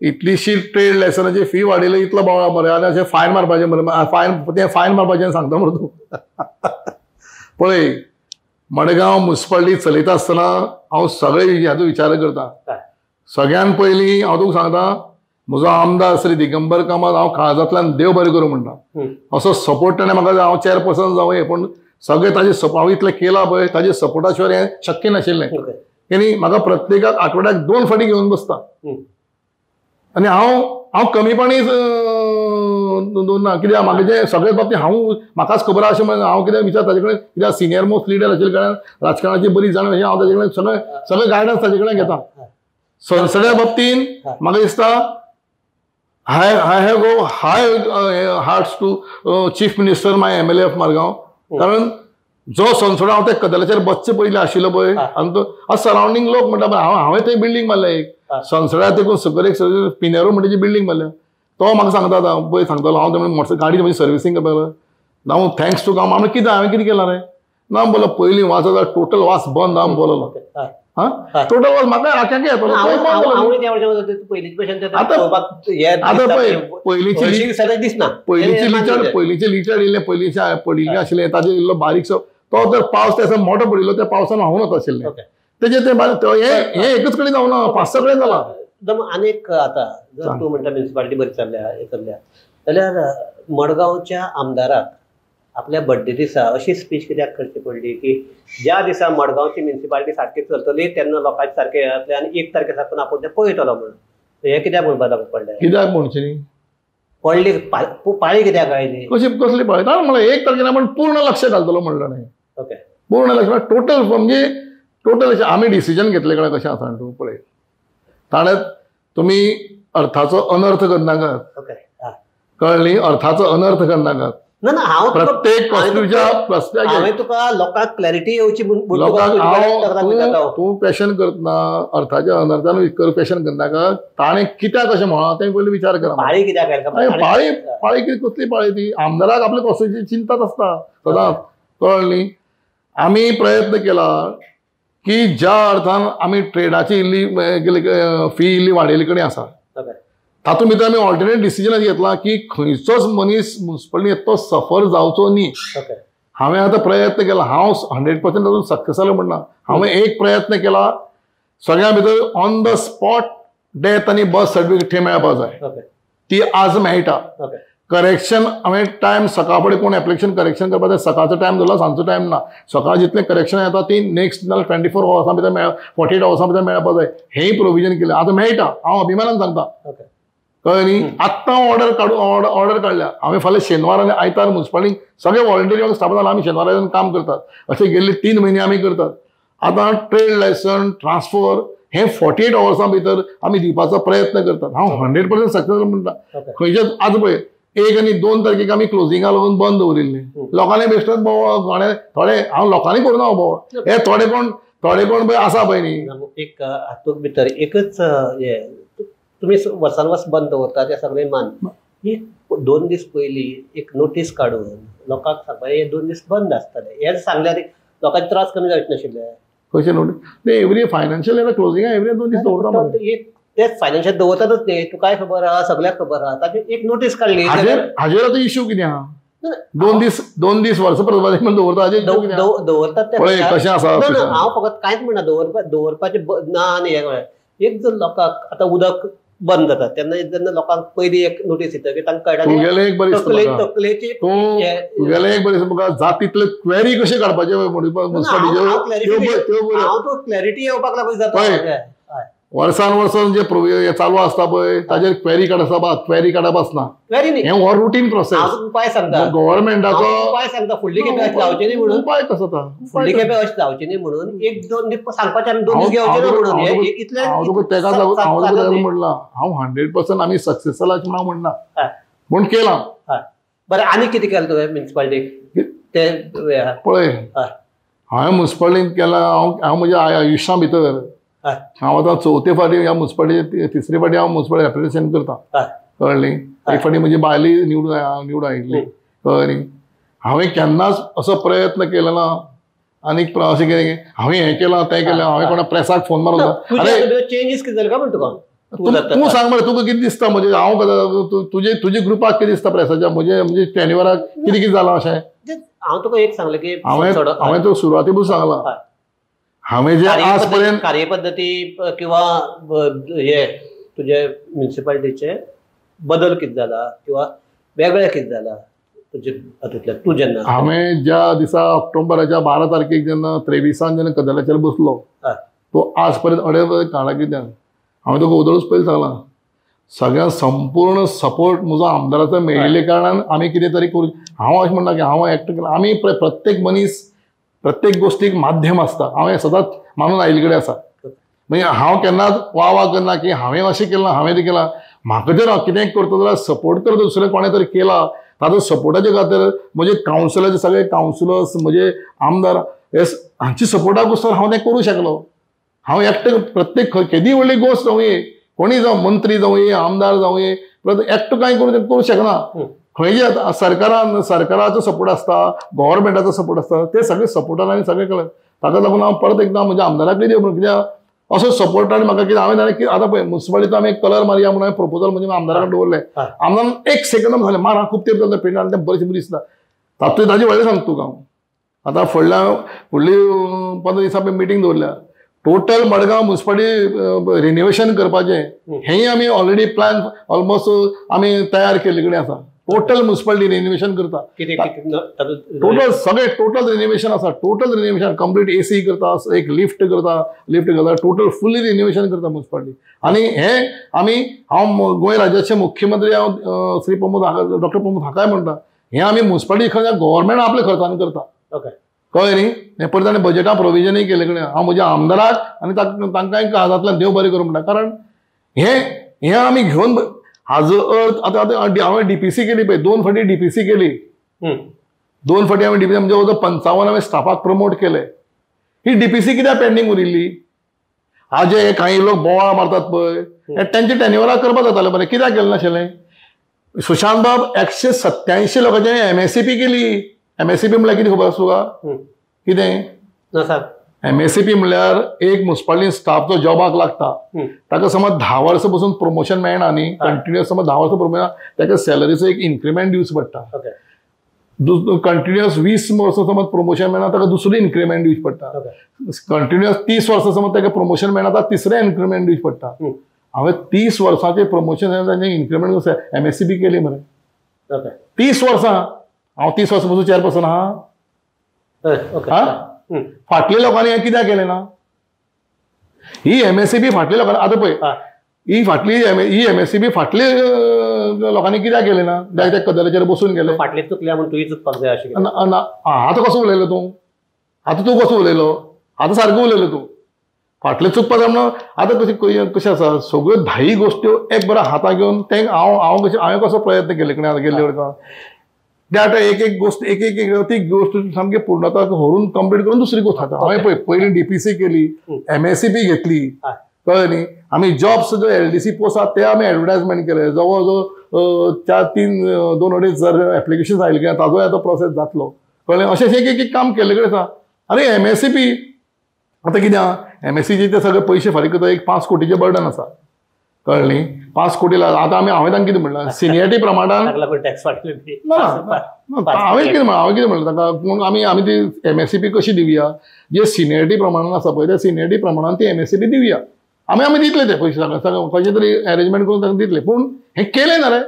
इतलीशी ट्रेड लायसनाची फी वाडयली, इतलो बोवाळ मरे, आनी अशें फायन मारपाचें मरे, फायन तें फायन मारपाचें सांगता मरे तूं. पळय मडगांव मुन्सिपालिटी चलयता आसतना हांव सगळे हाचो विचार करता. सगळ्यान पयलीं हांव तुका सांगता, म्हजो आमदार श्री दिगंबर कामत हांव काळजांतल्यान देव बरें करूं म्हणटा, असो सपोर्ट ताणें म्हाका. हांव चेअरपर्सन जावं पूण सगळें ताजे हांव इतलें केलां पळय ताजे सपोर्टा शिवाय हें शक्य नाशिल्लें. आनी म्हाका प्रत्येकाक आठवड्याक 2 फावटी घेवन बसता आनी हांव हांव कमीपणी दवरना, कित्याक म्हाका जें सगळे बाबतींत हांव म्हाकाच खबर आसा अशें म्हणून हांव कितें विचार ताजे कडेन, कित्याक सिनियर मोस्ट लिडर आशिल्ल्या कारणान राजकारणाची बरी जाण हांव ताजे कडेन सगळें सगळें गायडन्स ताजे कडेन घेता. सगळ्या बाबतींत म्हाका दिसता I have go high hearts to chief minister my MLA of Margao. कारण जो संसद हांव त्या कदलाचेर बसचे पयलीं आशिल्लो पळय आनी तो सरावंडींग लोक म्हणटा पळय, हांव हांवें थंय बिल्डींग मारल्या एक संसदा तेकून सकयल एक पिनेरो म्हणटा बिल्डींग मारल्या, तो म्हाका सांगता आतां पळय सांगतालो हांव तें मोटर गाडी म्हजी सर्विसींग करपाक हांव thanks to काम. हांवें कितें हांवें कितें केलां रे ना बोलो पयलीं वास आतां टोटल वास बंद हांव बोललो. हा टोटल वास म्हाका आख्याक येतलो. आतां पळय पयलींचे दिसना, पयलींचे लिचड पयलींचे लिचड येयल्ले पयलींचे पडिल्ले आशिल्ले ताजे इल्लो बारीकसो तो जर पावस त्या मोठो पडिल्लो त्या पावसान व्हांवून वता आशिल्लें तेजें तें हें एकच कडेन जावना, 5-6 कडेन जालां. आनीक आतां जर तूं म्हणटा म्युनिसिपालिटी बरी चल्ल्या हें चल्ल्या जाल्यार मडगांवच्या आमदाराक आपल्या बड्डे दिसा अशी स्पीच कित्याक करची पडली की ज्या दिसा मडगांवची म्युनिसिपालिटी सारकी चलतली तेन्ना लोकांचे सारके जातले आनी 1 तारखे साकून आपूण तें पळयतलो म्हणून, हें कित्याक म्हणपाक पडलें? कित्याक म्हणचें न्ही पडली पाळी कित्याक आयली? कशी कसली पाळी? कारण म्हणलें 1 तारखेला आपूण पूर्ण लक्ष घालतलो म्हणलें न्ही. ओके, पूर्ण लक्ष टोटल म्हणजे टोटल आमी डिसिजन घेतले कडेन कशें आसा तूं पळय ताणें तुमी अर्थाचो अनर्थ करनाकात. ओके, कळ्ळें? अर्थाचो अनर्थ करनाकात. ना ना, हांव प्रत्येक प्रस्नाक हांवें तुका लोकांक क्लॅरिटी येवची म्हूण लोकांक हांव तूं क्वेशन करतना अर्थाच्या अनर्थान क्वेशन करनाका. ताणें कित्याक अशें म्हळां तें पयलीं विचार करा. पाळी कित्याक आयली? पाळी पाळी कितें कसली पाळी ती? आमदाराक आपले कॉन्स्टिट्युएन्सीची चिंताच आसता सदांच. कळ्ळें न्ही? आमी प्रयत्न केला की ज्या अर्थान आमी ट्रेडाची इल्ली फी इल्ली वाडयल्ली कडेन आसा तातूंत भितर आमी ऑल्टरनेट डिसिजन घेतला की खंयचोच मनीस मुन्सिपालिटी तो सफर जावचो न्ही. हांवें आतां प्रयत्न केला, हांव 100% तातूंत सक्सेस जालो म्हणना, हांवें एक प्रयत्न केला सगळ्यां भितर ऑन the spot death आनी बर्थ सर्टिफिकेट थंय मेळपाक जाय, ती आज मेळटा. करेक्शन हांवें टायम सकाळ फुडें कोण एप्लिकेशन करेक्शन करपाक जाय, सकाळचो टायम दवरला, सांजचो टायम ना. सकाळ जितलें करेक्शन येता ती नेक्स्ट नाल्यार 24 वर्सां भितर मेळ 48 वर्सां भितर मेळपाक जाय, हेंय प्रोविजन केलें. आतां मेळटा, हांव अभिमानान सांगता. कळ्ळें न्ही? आत्तां ऑर्डर काडून ऑर्डर काडल्या हांवें. फाल्यां शेनवार आनी आयतार मुन्सिपालिटीक सगळे व्हॉलंटियर स्टाफ आमी शेनवार आयतार काम करतात, अशें गेल्ले 3 म्हयने आमी करतात. आतां ट्रेड लायसन ट्रान्सफर हे 48 वर्सां भितर आमी दिवपाचो प्रयत्न करतात. हांव 100% सक्सेस म्हणटा. खंयच्याच आज पळय 1 आनी 2 तारखेक आमी क्लोजिंगा लागून बंद दवरिल्लें. लोकांनी बेश्टोच बोवाळ थोडे हांव लोकांनी करूं ना बोवाळ हे थोडे कोण पळय आसा पळय न्ही. एक हातूंत भितर एकच हे तुमी वर्सान वर्स बंद दवरता तें सगळें मान. एक 2 दीस पयलीं एक नोटीस काडून लोकांक सांगपा हे 2 दीस बंद आसतले हें सांगल्यार लोकांचे त्रास कमी जावचे नाशिल्ले. खंयचे नोटीस? ते एवरी फायनान्शियल इयर क्लोजिंगा एवरी 2 दीस दवरता. एक तेच फायनान्शियल दवरतातच न्ही, तुकाय खबर आहा सगळ्याक खबर आहा, ताचेर एक नोटीस काडली. हाजेर आतां इश्यू कितें आहा? 2 दीस वर्स प्रमाणे दवरता दवरतात ते कशें आसा? हांव फकत कांयच म्हणना दवरपाचें ना. आनी हें एक जर लोकांक आतां उदक बंद जाता तेन्ना जेन्ना लोकांक पयलीं एक नोटीस दिता की तांकां कळटा. तुगेलें एक बरें तकलेची तुगेलें एक बरें म्हाका जातींतले क्वेरी कशें काडपाचें हांव तो क्लॅरिटी येवपाक लागून जाता. वर्सान वर्सान जे चालू आसता पळय ताजेर क्वेरी काडप क्वेरी काडप आसना. हें हो रुटीन प्रोसेस. उपाय सांगता गव्हर्मेंटाचो उपाय सांगता फुडली खेपे अशें जावचें न्ही म्हणून. उपाय कसो आतां फुडली खेपे अशें जावचें न्ही म्हणून 1-2 दीस सांगपाचें आनी 2 दीस घेवचें ना म्हणून इतलें. हांव तुका तेका लागून हांव तुका म्हणलां हांव 100% आमी सक्सेस जाला अशें हांव म्हणना म्हूण केलां. बरें आनी कितें केलें तुवें म्युनिसिपालिटीक तें पळय? हांवें म्युनिसिपालिटीन केलां. हांव म्हज्या आयुश्या भितर हांव आतां 4थे फावटी ह्या म्युनिसिपालिटी 3रे फावटी हांव म्युनिसिपालिटी एप्लिकेशन करता. कळ्ळें? एक फावटी म्हजी बायली निवडून आयिल्ली. कळ्ळें न्ही? हांवें केन्नाच असो प्रयत्न केलो ना आनी अशें कितें हांवें हें केलां तें केलें. हांवें कोणा प्रेसाक फोन मारून अरे चेंजीस कितें जाले काय म्हण तुका? तूं सांग मरे तुका कितें दिसता? म्हणजे हांव तुजे तुजे ग्रुपाक कितें दिसता प्रेसाच्या म्हणजे म्हणजे टेन्युअराक कितें कितें जालां अशें? हांव तुका एक सांगलें की हांवें तुका सुरवाती पसून सांगलां हांवें जे आज पर्यंत कार्यपद्दती किंवा हे तुजे म्युनिसिपालिटीचे बदल कितें जाला किंवा वेगळे कितें जाला तुजे हातूंतल्यान तूं जेन्ना हांवें ज्या दिसा ऑक्टोबराच्या 12 तारखेक जेन्ना 23 जेन्ना कदलाचेर बसलो तो आज पर्यंत अडेच काळा कित्यान हांवें तुका उदळूच पयलीं सांगलां सगळ्या संपूर्ण सपोर्ट म्हजो आमदाराचो मेळिल्ले कारणान आमी कितें तरी करूं. हांव अशें म्हणना की हांव एकटो केला. आमी प्रत्येक मनीस प्रत्येक गोष्टीक माध्यम आसता. हांव हें सदांच मानून आयिल्ले कडेन आसा. म्हणजे हांव केन्नाच वा वा करना की हांवें अशें केलां हांवें तें केलां. म्हाका जर हांव कितेंय करता जाल्यार सपोर्ट करता दुसरें कोणें तरी केला ताजो सपोर्टाचे खातीर म्हजे कावन्सिलाचे सगळे कावन्सिलर्स म्हजे आमदार हे हांची सपोर्टाक वचून हांव तें करूं शकलो. हांव एकटें प्रत्येक केदी व्हडली गोश्ट जावंये कोणी जावं मंत्री जावंये आमदार जावंये परत एकटो कांय करूं शकना. खंयचे आतां सरकारान सरकाराचो सपोर्ट आसता गव्हर्मेंटाचो सपोर्ट आसता ते सगळे सपोर्टान आनी सगळें केलें. ताका लागून हांव परत एकदां म्हज्या आमदाराक देव म्हणून कित्याक असो सपोर्ट आनी म्हाका कितें हांवें आतां पळय म्युनिसिपालिटीचो आमी एक कलर मारया म्हणून हांवें प्रपोजल म्हणजे आमदारा कडेन दवरलें. आमदारान 1 सेकंड सांगलें मार खूब तेंप जालें पेंट आनी तें बरें बरें दिसता. तातूंत ताजी व्हडलें सांगता तुका हांव आतां फुडली 15 दिसां पळय मिटींग दवरल्या. टोटल मडगांव म्युनिसिपालिटी रिनोवेशन करपाचें हेंय आमी ऑलरेडी प्लॅन ऑलमोस्ट आमी तयार केल्ले कडेन आसा. टोटल म्युनिसिपालिटी रिनोवेशन करता. टोटल सगळें टोटल रिनोवेशन आसा. टोटल रिनोवेशन कंप्लीट एसी करता, एक लिफ्ट करता, टोटल फुली रिनोवेशन करता म्युनिसिपालिटी. आनी हें आमी हांव गोंय राज्याचे मुख्यमंत्री हांव श्री प्रमोद डॉक्टर प्रमोद हाकाय म्हणटा हें आमी म्युनिसिपालिटी खर्च गव्हर्मेंट आपल्या खर्चान करता. कळ्ळें न्ही? हें परत आनी बजेटा प्रोविजनूय केल्ले कडेन हांव म्हज्या आमदाराक आनी तांकांय काळजांतल्यान देव बरें करूं म्हणटा. कारण हें हें आमी घेवन हाजो अर्थ आतां आतां हांवें डीपीसी केली पळय 2 फावटी डीपीसी केली. 2 फावटी हांवें डीपीसी म्हणजे 55 हांवें स्टाफाक प्रमोट केले. ही डीपीसी कित्याक पेंडींग उरिल्ली? हाजे कांय लोक बोवाळ मारतात पळय हे तेंचे टेन्युअराक करपाक जातालें बरें कित्याक केलें नाशिल्लें? सुशांत बाब 187 लोकांचे एमएससीपी केली. एमएससीपी म्हणल्यार कितें खबर आसा तुका? कितें? एमएससीपी म्हणल्यार एक म्युनिसिपालिटी स्टाफ जो जॉबाक लागता ताका समज 10 वर्सां पसून प्रमोशन मेळना न्ही, कंटिन्युअस समज 10 वर्सां प्रमोशन ताका सॅलरीचो एक इन्क्रिमेंट दिवचो पडटा. कंटिन्युअस 20 वर्सां समज प्रमोशन मेळना ताका दुसरी इन्क्रिमेंट दिवची पडटा. कंटिन्युअस 30 वर्सां समज ताका प्रमोशन मेळना ताका तिसरें इन्क्रिमेंट दिवचें पडटा. हांवें 30 वर्सांचें प्रमोशन तांचें इन्क्रिमेंट एमएससीपी केली मरे. 30 वर्सां हांव 30 वर्सां पसून चेअरपर्सन आहा. फाटल्या लोकांनी हें कित्याक केलें ना? ही एमएससीबी फाटल्या लोकांनी आतां पळय ही फाटली ही एमएससीबी फाटले लोकांनी कित्याक केलें ना? त्या कदलाचेर बसून गेले. फाटले चुकल्या म्हूण तुवें चुकपाक जाय अशें. आतां कसो उलयलो तूं? आतां तूं कसो उलयलो? आतां सारकें उलयलें तूं फाटलें चुकपा जाय. आतां कशें कशें आसा सगळ्यो 10 गोश्ट्यो एक बरो हाताक घेवन तें हांव हांव कशें हांवें कसो प्रयत्न केले कडेन आतां गेल्ले कडेन ते आतां एक एक गोश्ट एक एक ती गोश्ट सामकी पूर्णता व्हरून कंप्लीट करून दुसरी गोश्ट खाता. हांवें पळय पयलीं DPC केली, MSCP घेतली, कळ्ळें न्ही. आमी जॉब्स जो LDC post आसा ते आमी एडवर्टायजमेंट केले, जवळ जवळ 4 3 2 2.5 हजार एप्लिकेशन आयले, ताजोय आतां प्रोसेस जातलो, कळ्ळें. अशें एक एक काम केल्ले कडेन आसा. आनी MSCP आतां कितें आहा, MSCचे ते सगळे पयशे फारीक करता, एक 5 कोटीचें बर्डन आसा, कळ्ळें न्ही. 5 कोटी आतां आमी हांवें तांकां कितें म्हणलां सिनियरिटी प्रमाणान ना हांवें कितें म्हणलां, हांवें कितें म्हणलें तांकां, पूण आमी आमी ती MSCP कशी दिवया, जे सिनियरिटी प्रमाणान आसा पळय त्या सिनियरिटी प्रमाणान ती MSCP दिवया. आमी आमी दितले ते पयशे तांकां कशें तरी एरेंजमेंट करून तांकां दितले, पूण हें केलें ना रे.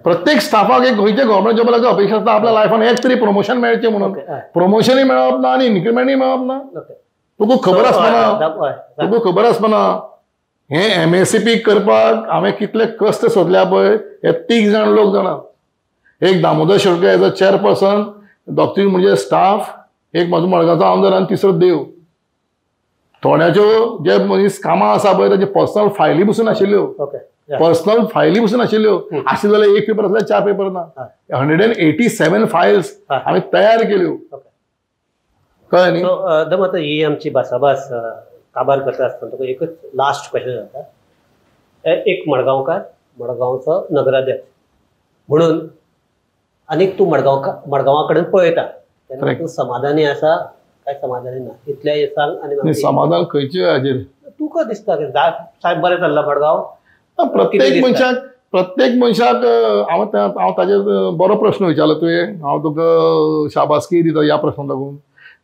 प्रत्येक स्टाफाक एक खंयच्या गव्हर्मेंट जॉबाक अपेक्षा आसता आपल्या लायफान एक तरी प्रमोशन मेळचें म्हणून, प्रमोशनूय मेळप ना आनी इन्क्रिमेंटूय मेळप ना. तुका खबर आसतना, तुका खबर आसतना हें MSCP करपाक हांवें कितले कश्ट सोदल्या पळय हे 3 जाण लोक जाणा. एक Damodar Shirodkar as a chairperson, 2-3 म्हणजे स्टाफ, एक म्हजो मडगांवचो आमदार आनी तिसरो देव. थोड्याच्यो जे मनीस कामां आसा पळय ताचे पर्सनल फायली पसून आशिल्ल्यो, पर्सनल फायली पसून आशिल्ल्यो, आशिल्ले जाल्यार एक पेपर आसल्यार 4 पेपर ना. 187 फायल्स हांवें तयार केल्यो, कळ्ळें न्ही. दम आतां ही आमची भासाभास काबार करता आसतना तुका एकच लास्ट क्वेश्चन जाता. एक मडगांवकार, मडगांवचो नगराध्यक्ष म्हणून आनीक तूं मडगांवा कडेन पळयता तेन्ना तूं समाधानी आसा काय समाधानी ना इतलें सांग. आनी समाधान खंयचे हाजेर तुका दिसता की साहेब बरें चल्लां मडगांव? प्रत्येक मनशाक, प्रत्येक मनशाक हांव हांव ताजेर बरो प्रश्न विचारलो तुवें, हांव तुका शाबासकी दिता ह्या प्रश्नाक लागून.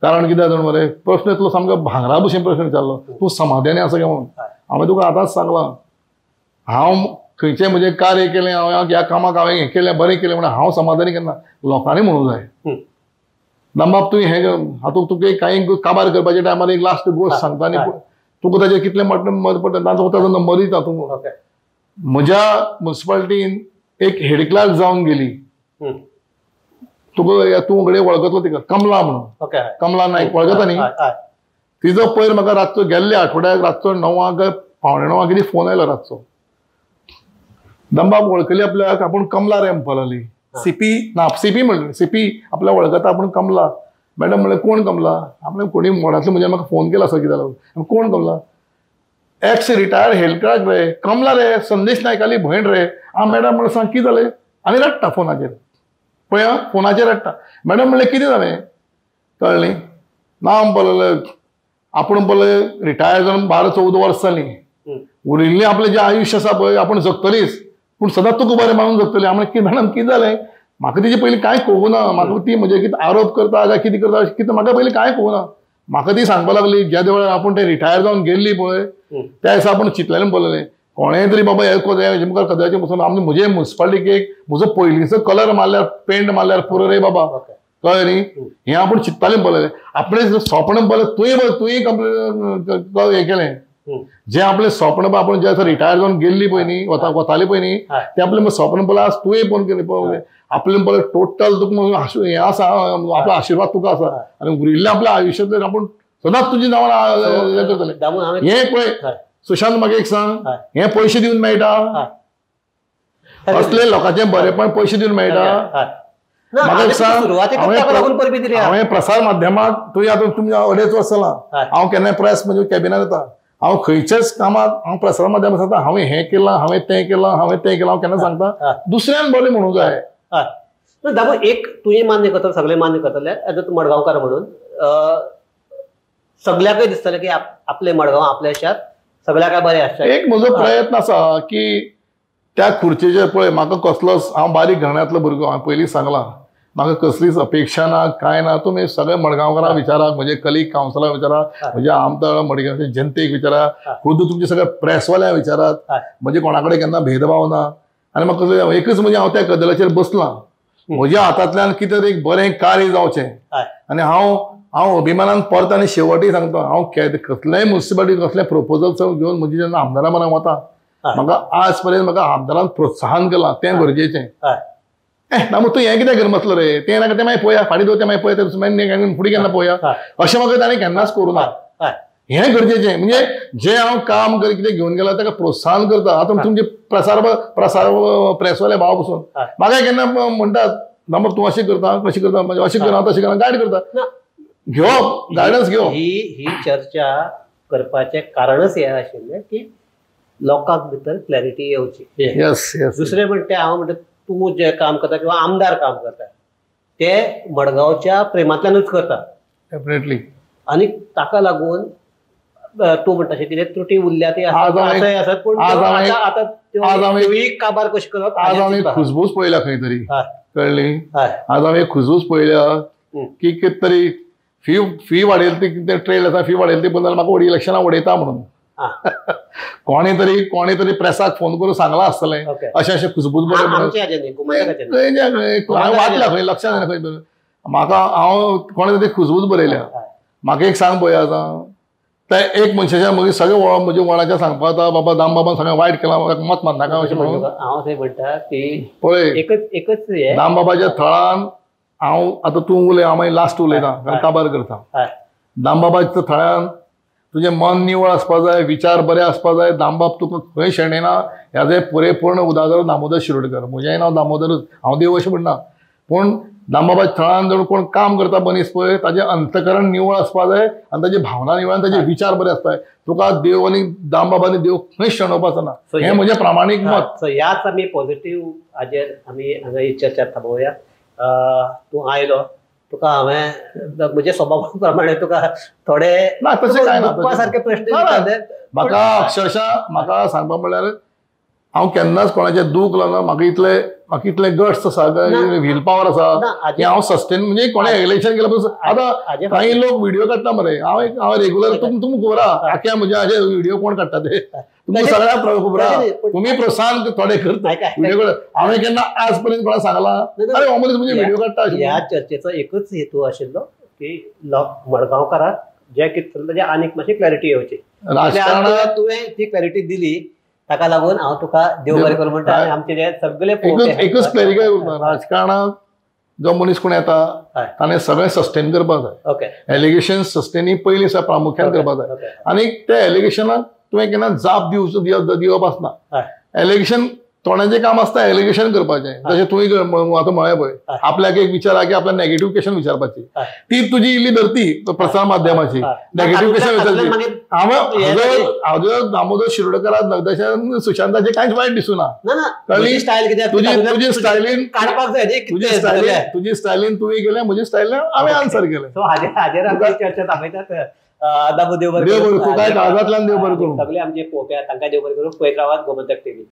कारण कितें जाणा मरे, प्रश्न इतलो सामको भांगरा भशेन प्रश्न विचारलो, तूं समाधानी आसा काय म्हणून. हांवें तुका आतांच सांगलां, हांव खंयचें म्हजें कार्य केलें, हांव ह्या कामाक हांवें हें केलें बरें केलें म्हणून हांव समाधानी केन्ना लोकांनी म्हणूंक जाय. दामबाब तुवें हें हातूंत तुका कांय काबार करपाच्या टायमार एक लास्ट गोश्ट सांगता आनी तुका ताजेर कितलें मत पडटा ताजो ताजो नंबर दिता तूं. म्हज्या मुन्सिपालिटीन एक हेड क्लार्क जावन गेली, तुका तूं घडये वळखतलो तिका, कमला म्हणून, कमला नायक वळखता न्ही. तिजो पयर म्हाका रातचो गेल्ल्या आठवड्याक रातचो 9 8:45 कितें फोन आयलो रातचो, दमबाब वळखली आपल्याक, आपूण कमला रे म्हणपाक लागली. सीपी ना सीपी म्हणलें, सीपी आपल्याक वळखता आपूण कमला. मॅडम म्हणलें कोण कमला? आपणें कोणी मोडांतले म्हज्या म्हाका फोन केला असो कितें जालो, कोण Kamala? Ex retired head clerk रे कमला रे, संदेश नायकाली भयण रे. आं मॅडम म्हणलें सांग कितें जालें? आनी रडटा फोनाचेर, पळय आं फोनाचेर रडटा. मॅडम म्हणलें कितें जालें? कळ्ळें न्ही ना म्हणलें आपूण म्हणलें रिटायर जावन 12-14 वर्सां जालीं, उरिल्लें आपलें जें आयुश्य आसा पळय आपूण जगतलीच, पूण सदांच तुका बरें मानून जगतली. हांवें म्हणलें मॅडम कितें जालें? म्हाका तिजे पयलीं कांय कळूं ना, म्हाका ती म्हजे कितें आरोप करता काय कितें करता कितें म्हाका पयलीं कांय कळूं ना. म्हाका ती सांगपाक लागली ज्या वेळार आपूण ते रिटायर जावन गेल्ली पळय त्या दिसा आपूण चिंतलेलें पळयलें कोणेंय तरी बाबा हे हेजे मुखार कदाचित वचून आमी म्हजे मुन्सिपालिटीक म्हजो पयलींचो कलर मारल्यार पेंट मारल्यार पुरो रे बाबा, कळ्ळें न्ही. हें आपूण चिंततालें पळयलें, आपणें सोंपण पळयलें, तुवें तुवें कंप्लेन हें केलें जें आपलें स्वप्न आपूण जें आसा रिटायर जावन गेल्ली पळय न्ही, वताली पळय न्ही, तें आपलें स्वप्न पळय आज तुवें पळोवन केलें पळय आपलें पळय टोटल तुका हें आसा, आपलो आशिर्वाद तुका आसा आनी उरिल्लें आपल्या आयुश्यांतल्यान आपूण सदांच तुजी नांवान हें करतलें. हें पळय सुशांत म्हाका एक सांग, हें पयशे दिवन मेळटा असले लोकांचें बरेपण पयशे दिवन मेळटा? म्हाका एक सांग, हांवें प्रसार माध्यमाक तुवें आतां तुमच्या 2.5 वर्सां जालां हांव केन्नाय प्रेस म्हणजे कॅबिनार येता, हांव खंयच्याच कामाक हांव प्रसार माध्यमाक सांगता हांवें हें केलां, हांवें तें केलां, हांवें तें केलां, हांव केन्ना सांगता दुसऱ्यान बरें म्हणूंक जाय. दामू एक तुवें मान्य करता, सगळें मान्य करतले एज अ मडगांवकार म्हणून सगळ्याकय दिसतलें की आपलें मडगांव आपल्या शार सगळ्याकय बरें आसचें. एक म्हजो प्रयत्न आसा की त्या खुर्चेचेर पळय म्हाका कसलोच, हांव बारीक घराण्यांतलो भुरगो, हांवें पयलीं सांगलां म्हाका कसलीच अपेक्षा ना कांय ना. तुमी सगळे मडगांवकारांक विचारा, म्हजे कलीग कावन्सिलरांक विचारा, म्हज्या आमदार मडगांवच्या जनतेक विचारा, खुद्द तुमचे सगळे प्रेसवाल्यांक विचारात, म्हजे कोणा कडेन केन्ना भेदभाव ना. आनी म्हाका कसलें एकच म्हणजे हांव त्या कदलाचेर बसलां, म्हज्या हातांतल्यान कितें तरी एक बरें कार्य जावचें आनी हांव हांव अभिमानान परत आनी शेवटूय सांगता, हांव कसलेय मुन्सिपालिटी कसलें प्रपोजल्स घेवन म्हजी जेन्ना आमदारा मना वता म्हाका आज पर्यंत म्हाका आमदारान प्रोत्साहन केलां तें गरजेचें, ना मग तूं हें कित्याक घेवन बसलो रे, तें नाका तें मागीर पळोवया, फाटीं दवर तें मागीर पळोवया, फुडें केन्ना पळोवया, अशें म्हाका ताणें केन्नाच करूं ना. हें गरजेचें. म्हणजे जें हांव काम कर कितें घेवन गेला ताका प्रोत्साहन करता. आतां तुमचे प्रसार प्रसार प्रेसवाले भाव पसून म्हाका केन्ना म्हणटात ना तूं अशें करता अशें करता, म्हणजे अशें करना तशें करना, गायड करता, घेवप गायडन्स घेवप. ही चर्चा करपाचें कारणच हें आशिल्लें की लोकांक भितर क्लॅरिटी येवची. येस येस. दुसरें म्हणटा हांव म्हणटा तूं जें काम करता किंवा आमदार काम करता ते मडगांवच्या प्रेमांतल्यानूच करता. डेफिनेटली. आनी ताका लागून तूं म्हणटा अशें कितें त्रुटी उरल्या ती आसत, पूण आतां काबार कशी करप. आज हांवें खुजबूज पळयल्या खंय तरी, कळ्ळी? आज हांवें खुजबूज पळयल्या की कितें तरी फी फी वाडयली ती कितें ट्रेल आसा, फी वाडयली ती बंद जाल्यार म्हाका इलेक्शनाक उडयता म्हणून कोणे तरी प्रेसाक फोन करून सांगलां आसतलें अशें अशें खुजबूज बरें वाचला खंय, लक्षात येना खंय म्हाका. हांव कोणे तरी खुजबूज बरयल्या. म्हाका एक सांग पळया, आतां ते एक मनशाच्या मागीर सगळें म्हज्या वळाच्या सांगपा आतां बाबा दामबाबान सगळें वायट केलां, मत मारनाका अशें म्हणून हांव थंय म्हणटा की पळय एकच एकच दामबाबाच्या थळान हांव आतां तूं उलय, हांव मागीर लास्ट उलयता कारण काबार करता. दामबाबाच्या थळान तुजें मन निवळ आसपा जाय, विचार बरे आसपा जाय. दामबाब तुका खंय शेणयना ह्याचें पुरेपूर्ण उदाहरण दामोदर शिरोडकर. म्हजेंय नांव दामोदरूच, हांव देव अशें म्हणना, पूण दामबाबाच्या थळान जर कोण काम करता मनीस पळय ताजें अंतकरण निवळ आसपा जाय आनी ताजी भावना निवळ आनी ताजे विचार बरे आसपा जाय. तुका देव आनी दामबाबांनी देव खंयच शेणोवपाचो ना, हें म्हजें प्रामाणीक मत. सो ह्याच आमी पॉझिटीव हाजेर आमी हांगा ही चर्चा थांबोवया. तूं आयलो, तुका हांवें म्हज्या स्वभावा प्रमाणे तुका थोडे ना तशें कांय ना सारके प्रश्न म्हाका अक्षरशः म्हाका सांगपा म्हणल्यार हांव केन्नाच कोणाचें दूख लागना. म्हाका इतले गट्स आसा, व्हील पावर आसा की हांव सस्टेन म्हणजे कोणें इलेक्शन केलें पसून. आतां कांय लोक व्हिडियो काडटा मरे, हांव रेगुलर तुमकां खबर आहा आख्या म्हज्या अशे व्हिडियो कोण काडटा ते तुमकां सगळ्यांक खबर आहा. तुमी प्रोत्साहन थोडे करता व्हिडियो. हांवें केन्ना आज पर्यंत कोणाक सांगलां अरे हो मनीस म्हणजे व्हिडियो काडटा? ह्या चर्चेचो एकूच हेतू आशिल्लो की लोक मडगांवकाराक जें कितें चल्लां तेजें आनीक मातशी क्लॅरिटी येवची. राजकारणांत तुवें ती क्लॅरिटी दिली, ताका लागून हांव तुका देव बरें करूं म्हणटा. आमचे जे सगळे एकूच क्लॅरिफाय उरता, राजकारणांत जो मनीस कोण येता ताणें सगळें सस्टेन करपाक जाय. ओके, एलिगेशन सस्टेन पयलीं प्रामुख्यान करपाक जाय आनी त्या एलिगेशनाक तुवें केन्ना जाप दिवप आसना. एलिगेशन तोंडाचें काम आसता एलिगेशन करपाचें, जशें तुवें आतां म्हळें पळय आपल्याक एक विचार की आपल्याक नेगेटीव क्वेश्चन विचारपाची, ती तुजी इल्ली धरती प्रसार माध्यमाची नेगेटीव क्वेश्चन विचारची. हांव दामोदर शिरोडकराक नगदेशान सुशांताचें कांयच वायट दिसूना. कळ्ळी? तुजी स्टायलीन काडपाक जाय, तुजी स्टायलीन तुवें केलें, म्हजी स्टायलीन हांवें आन्सर केलें. हाजेर आमी चर्चा दाखयतात. दामू देव बरें करूं, तुका काळजांतल्यान देव बरें करूं. सगळे आमचे पळोवपी तांकां देव बरें करूं. पळयत रावात गोमंतक टीव्ही.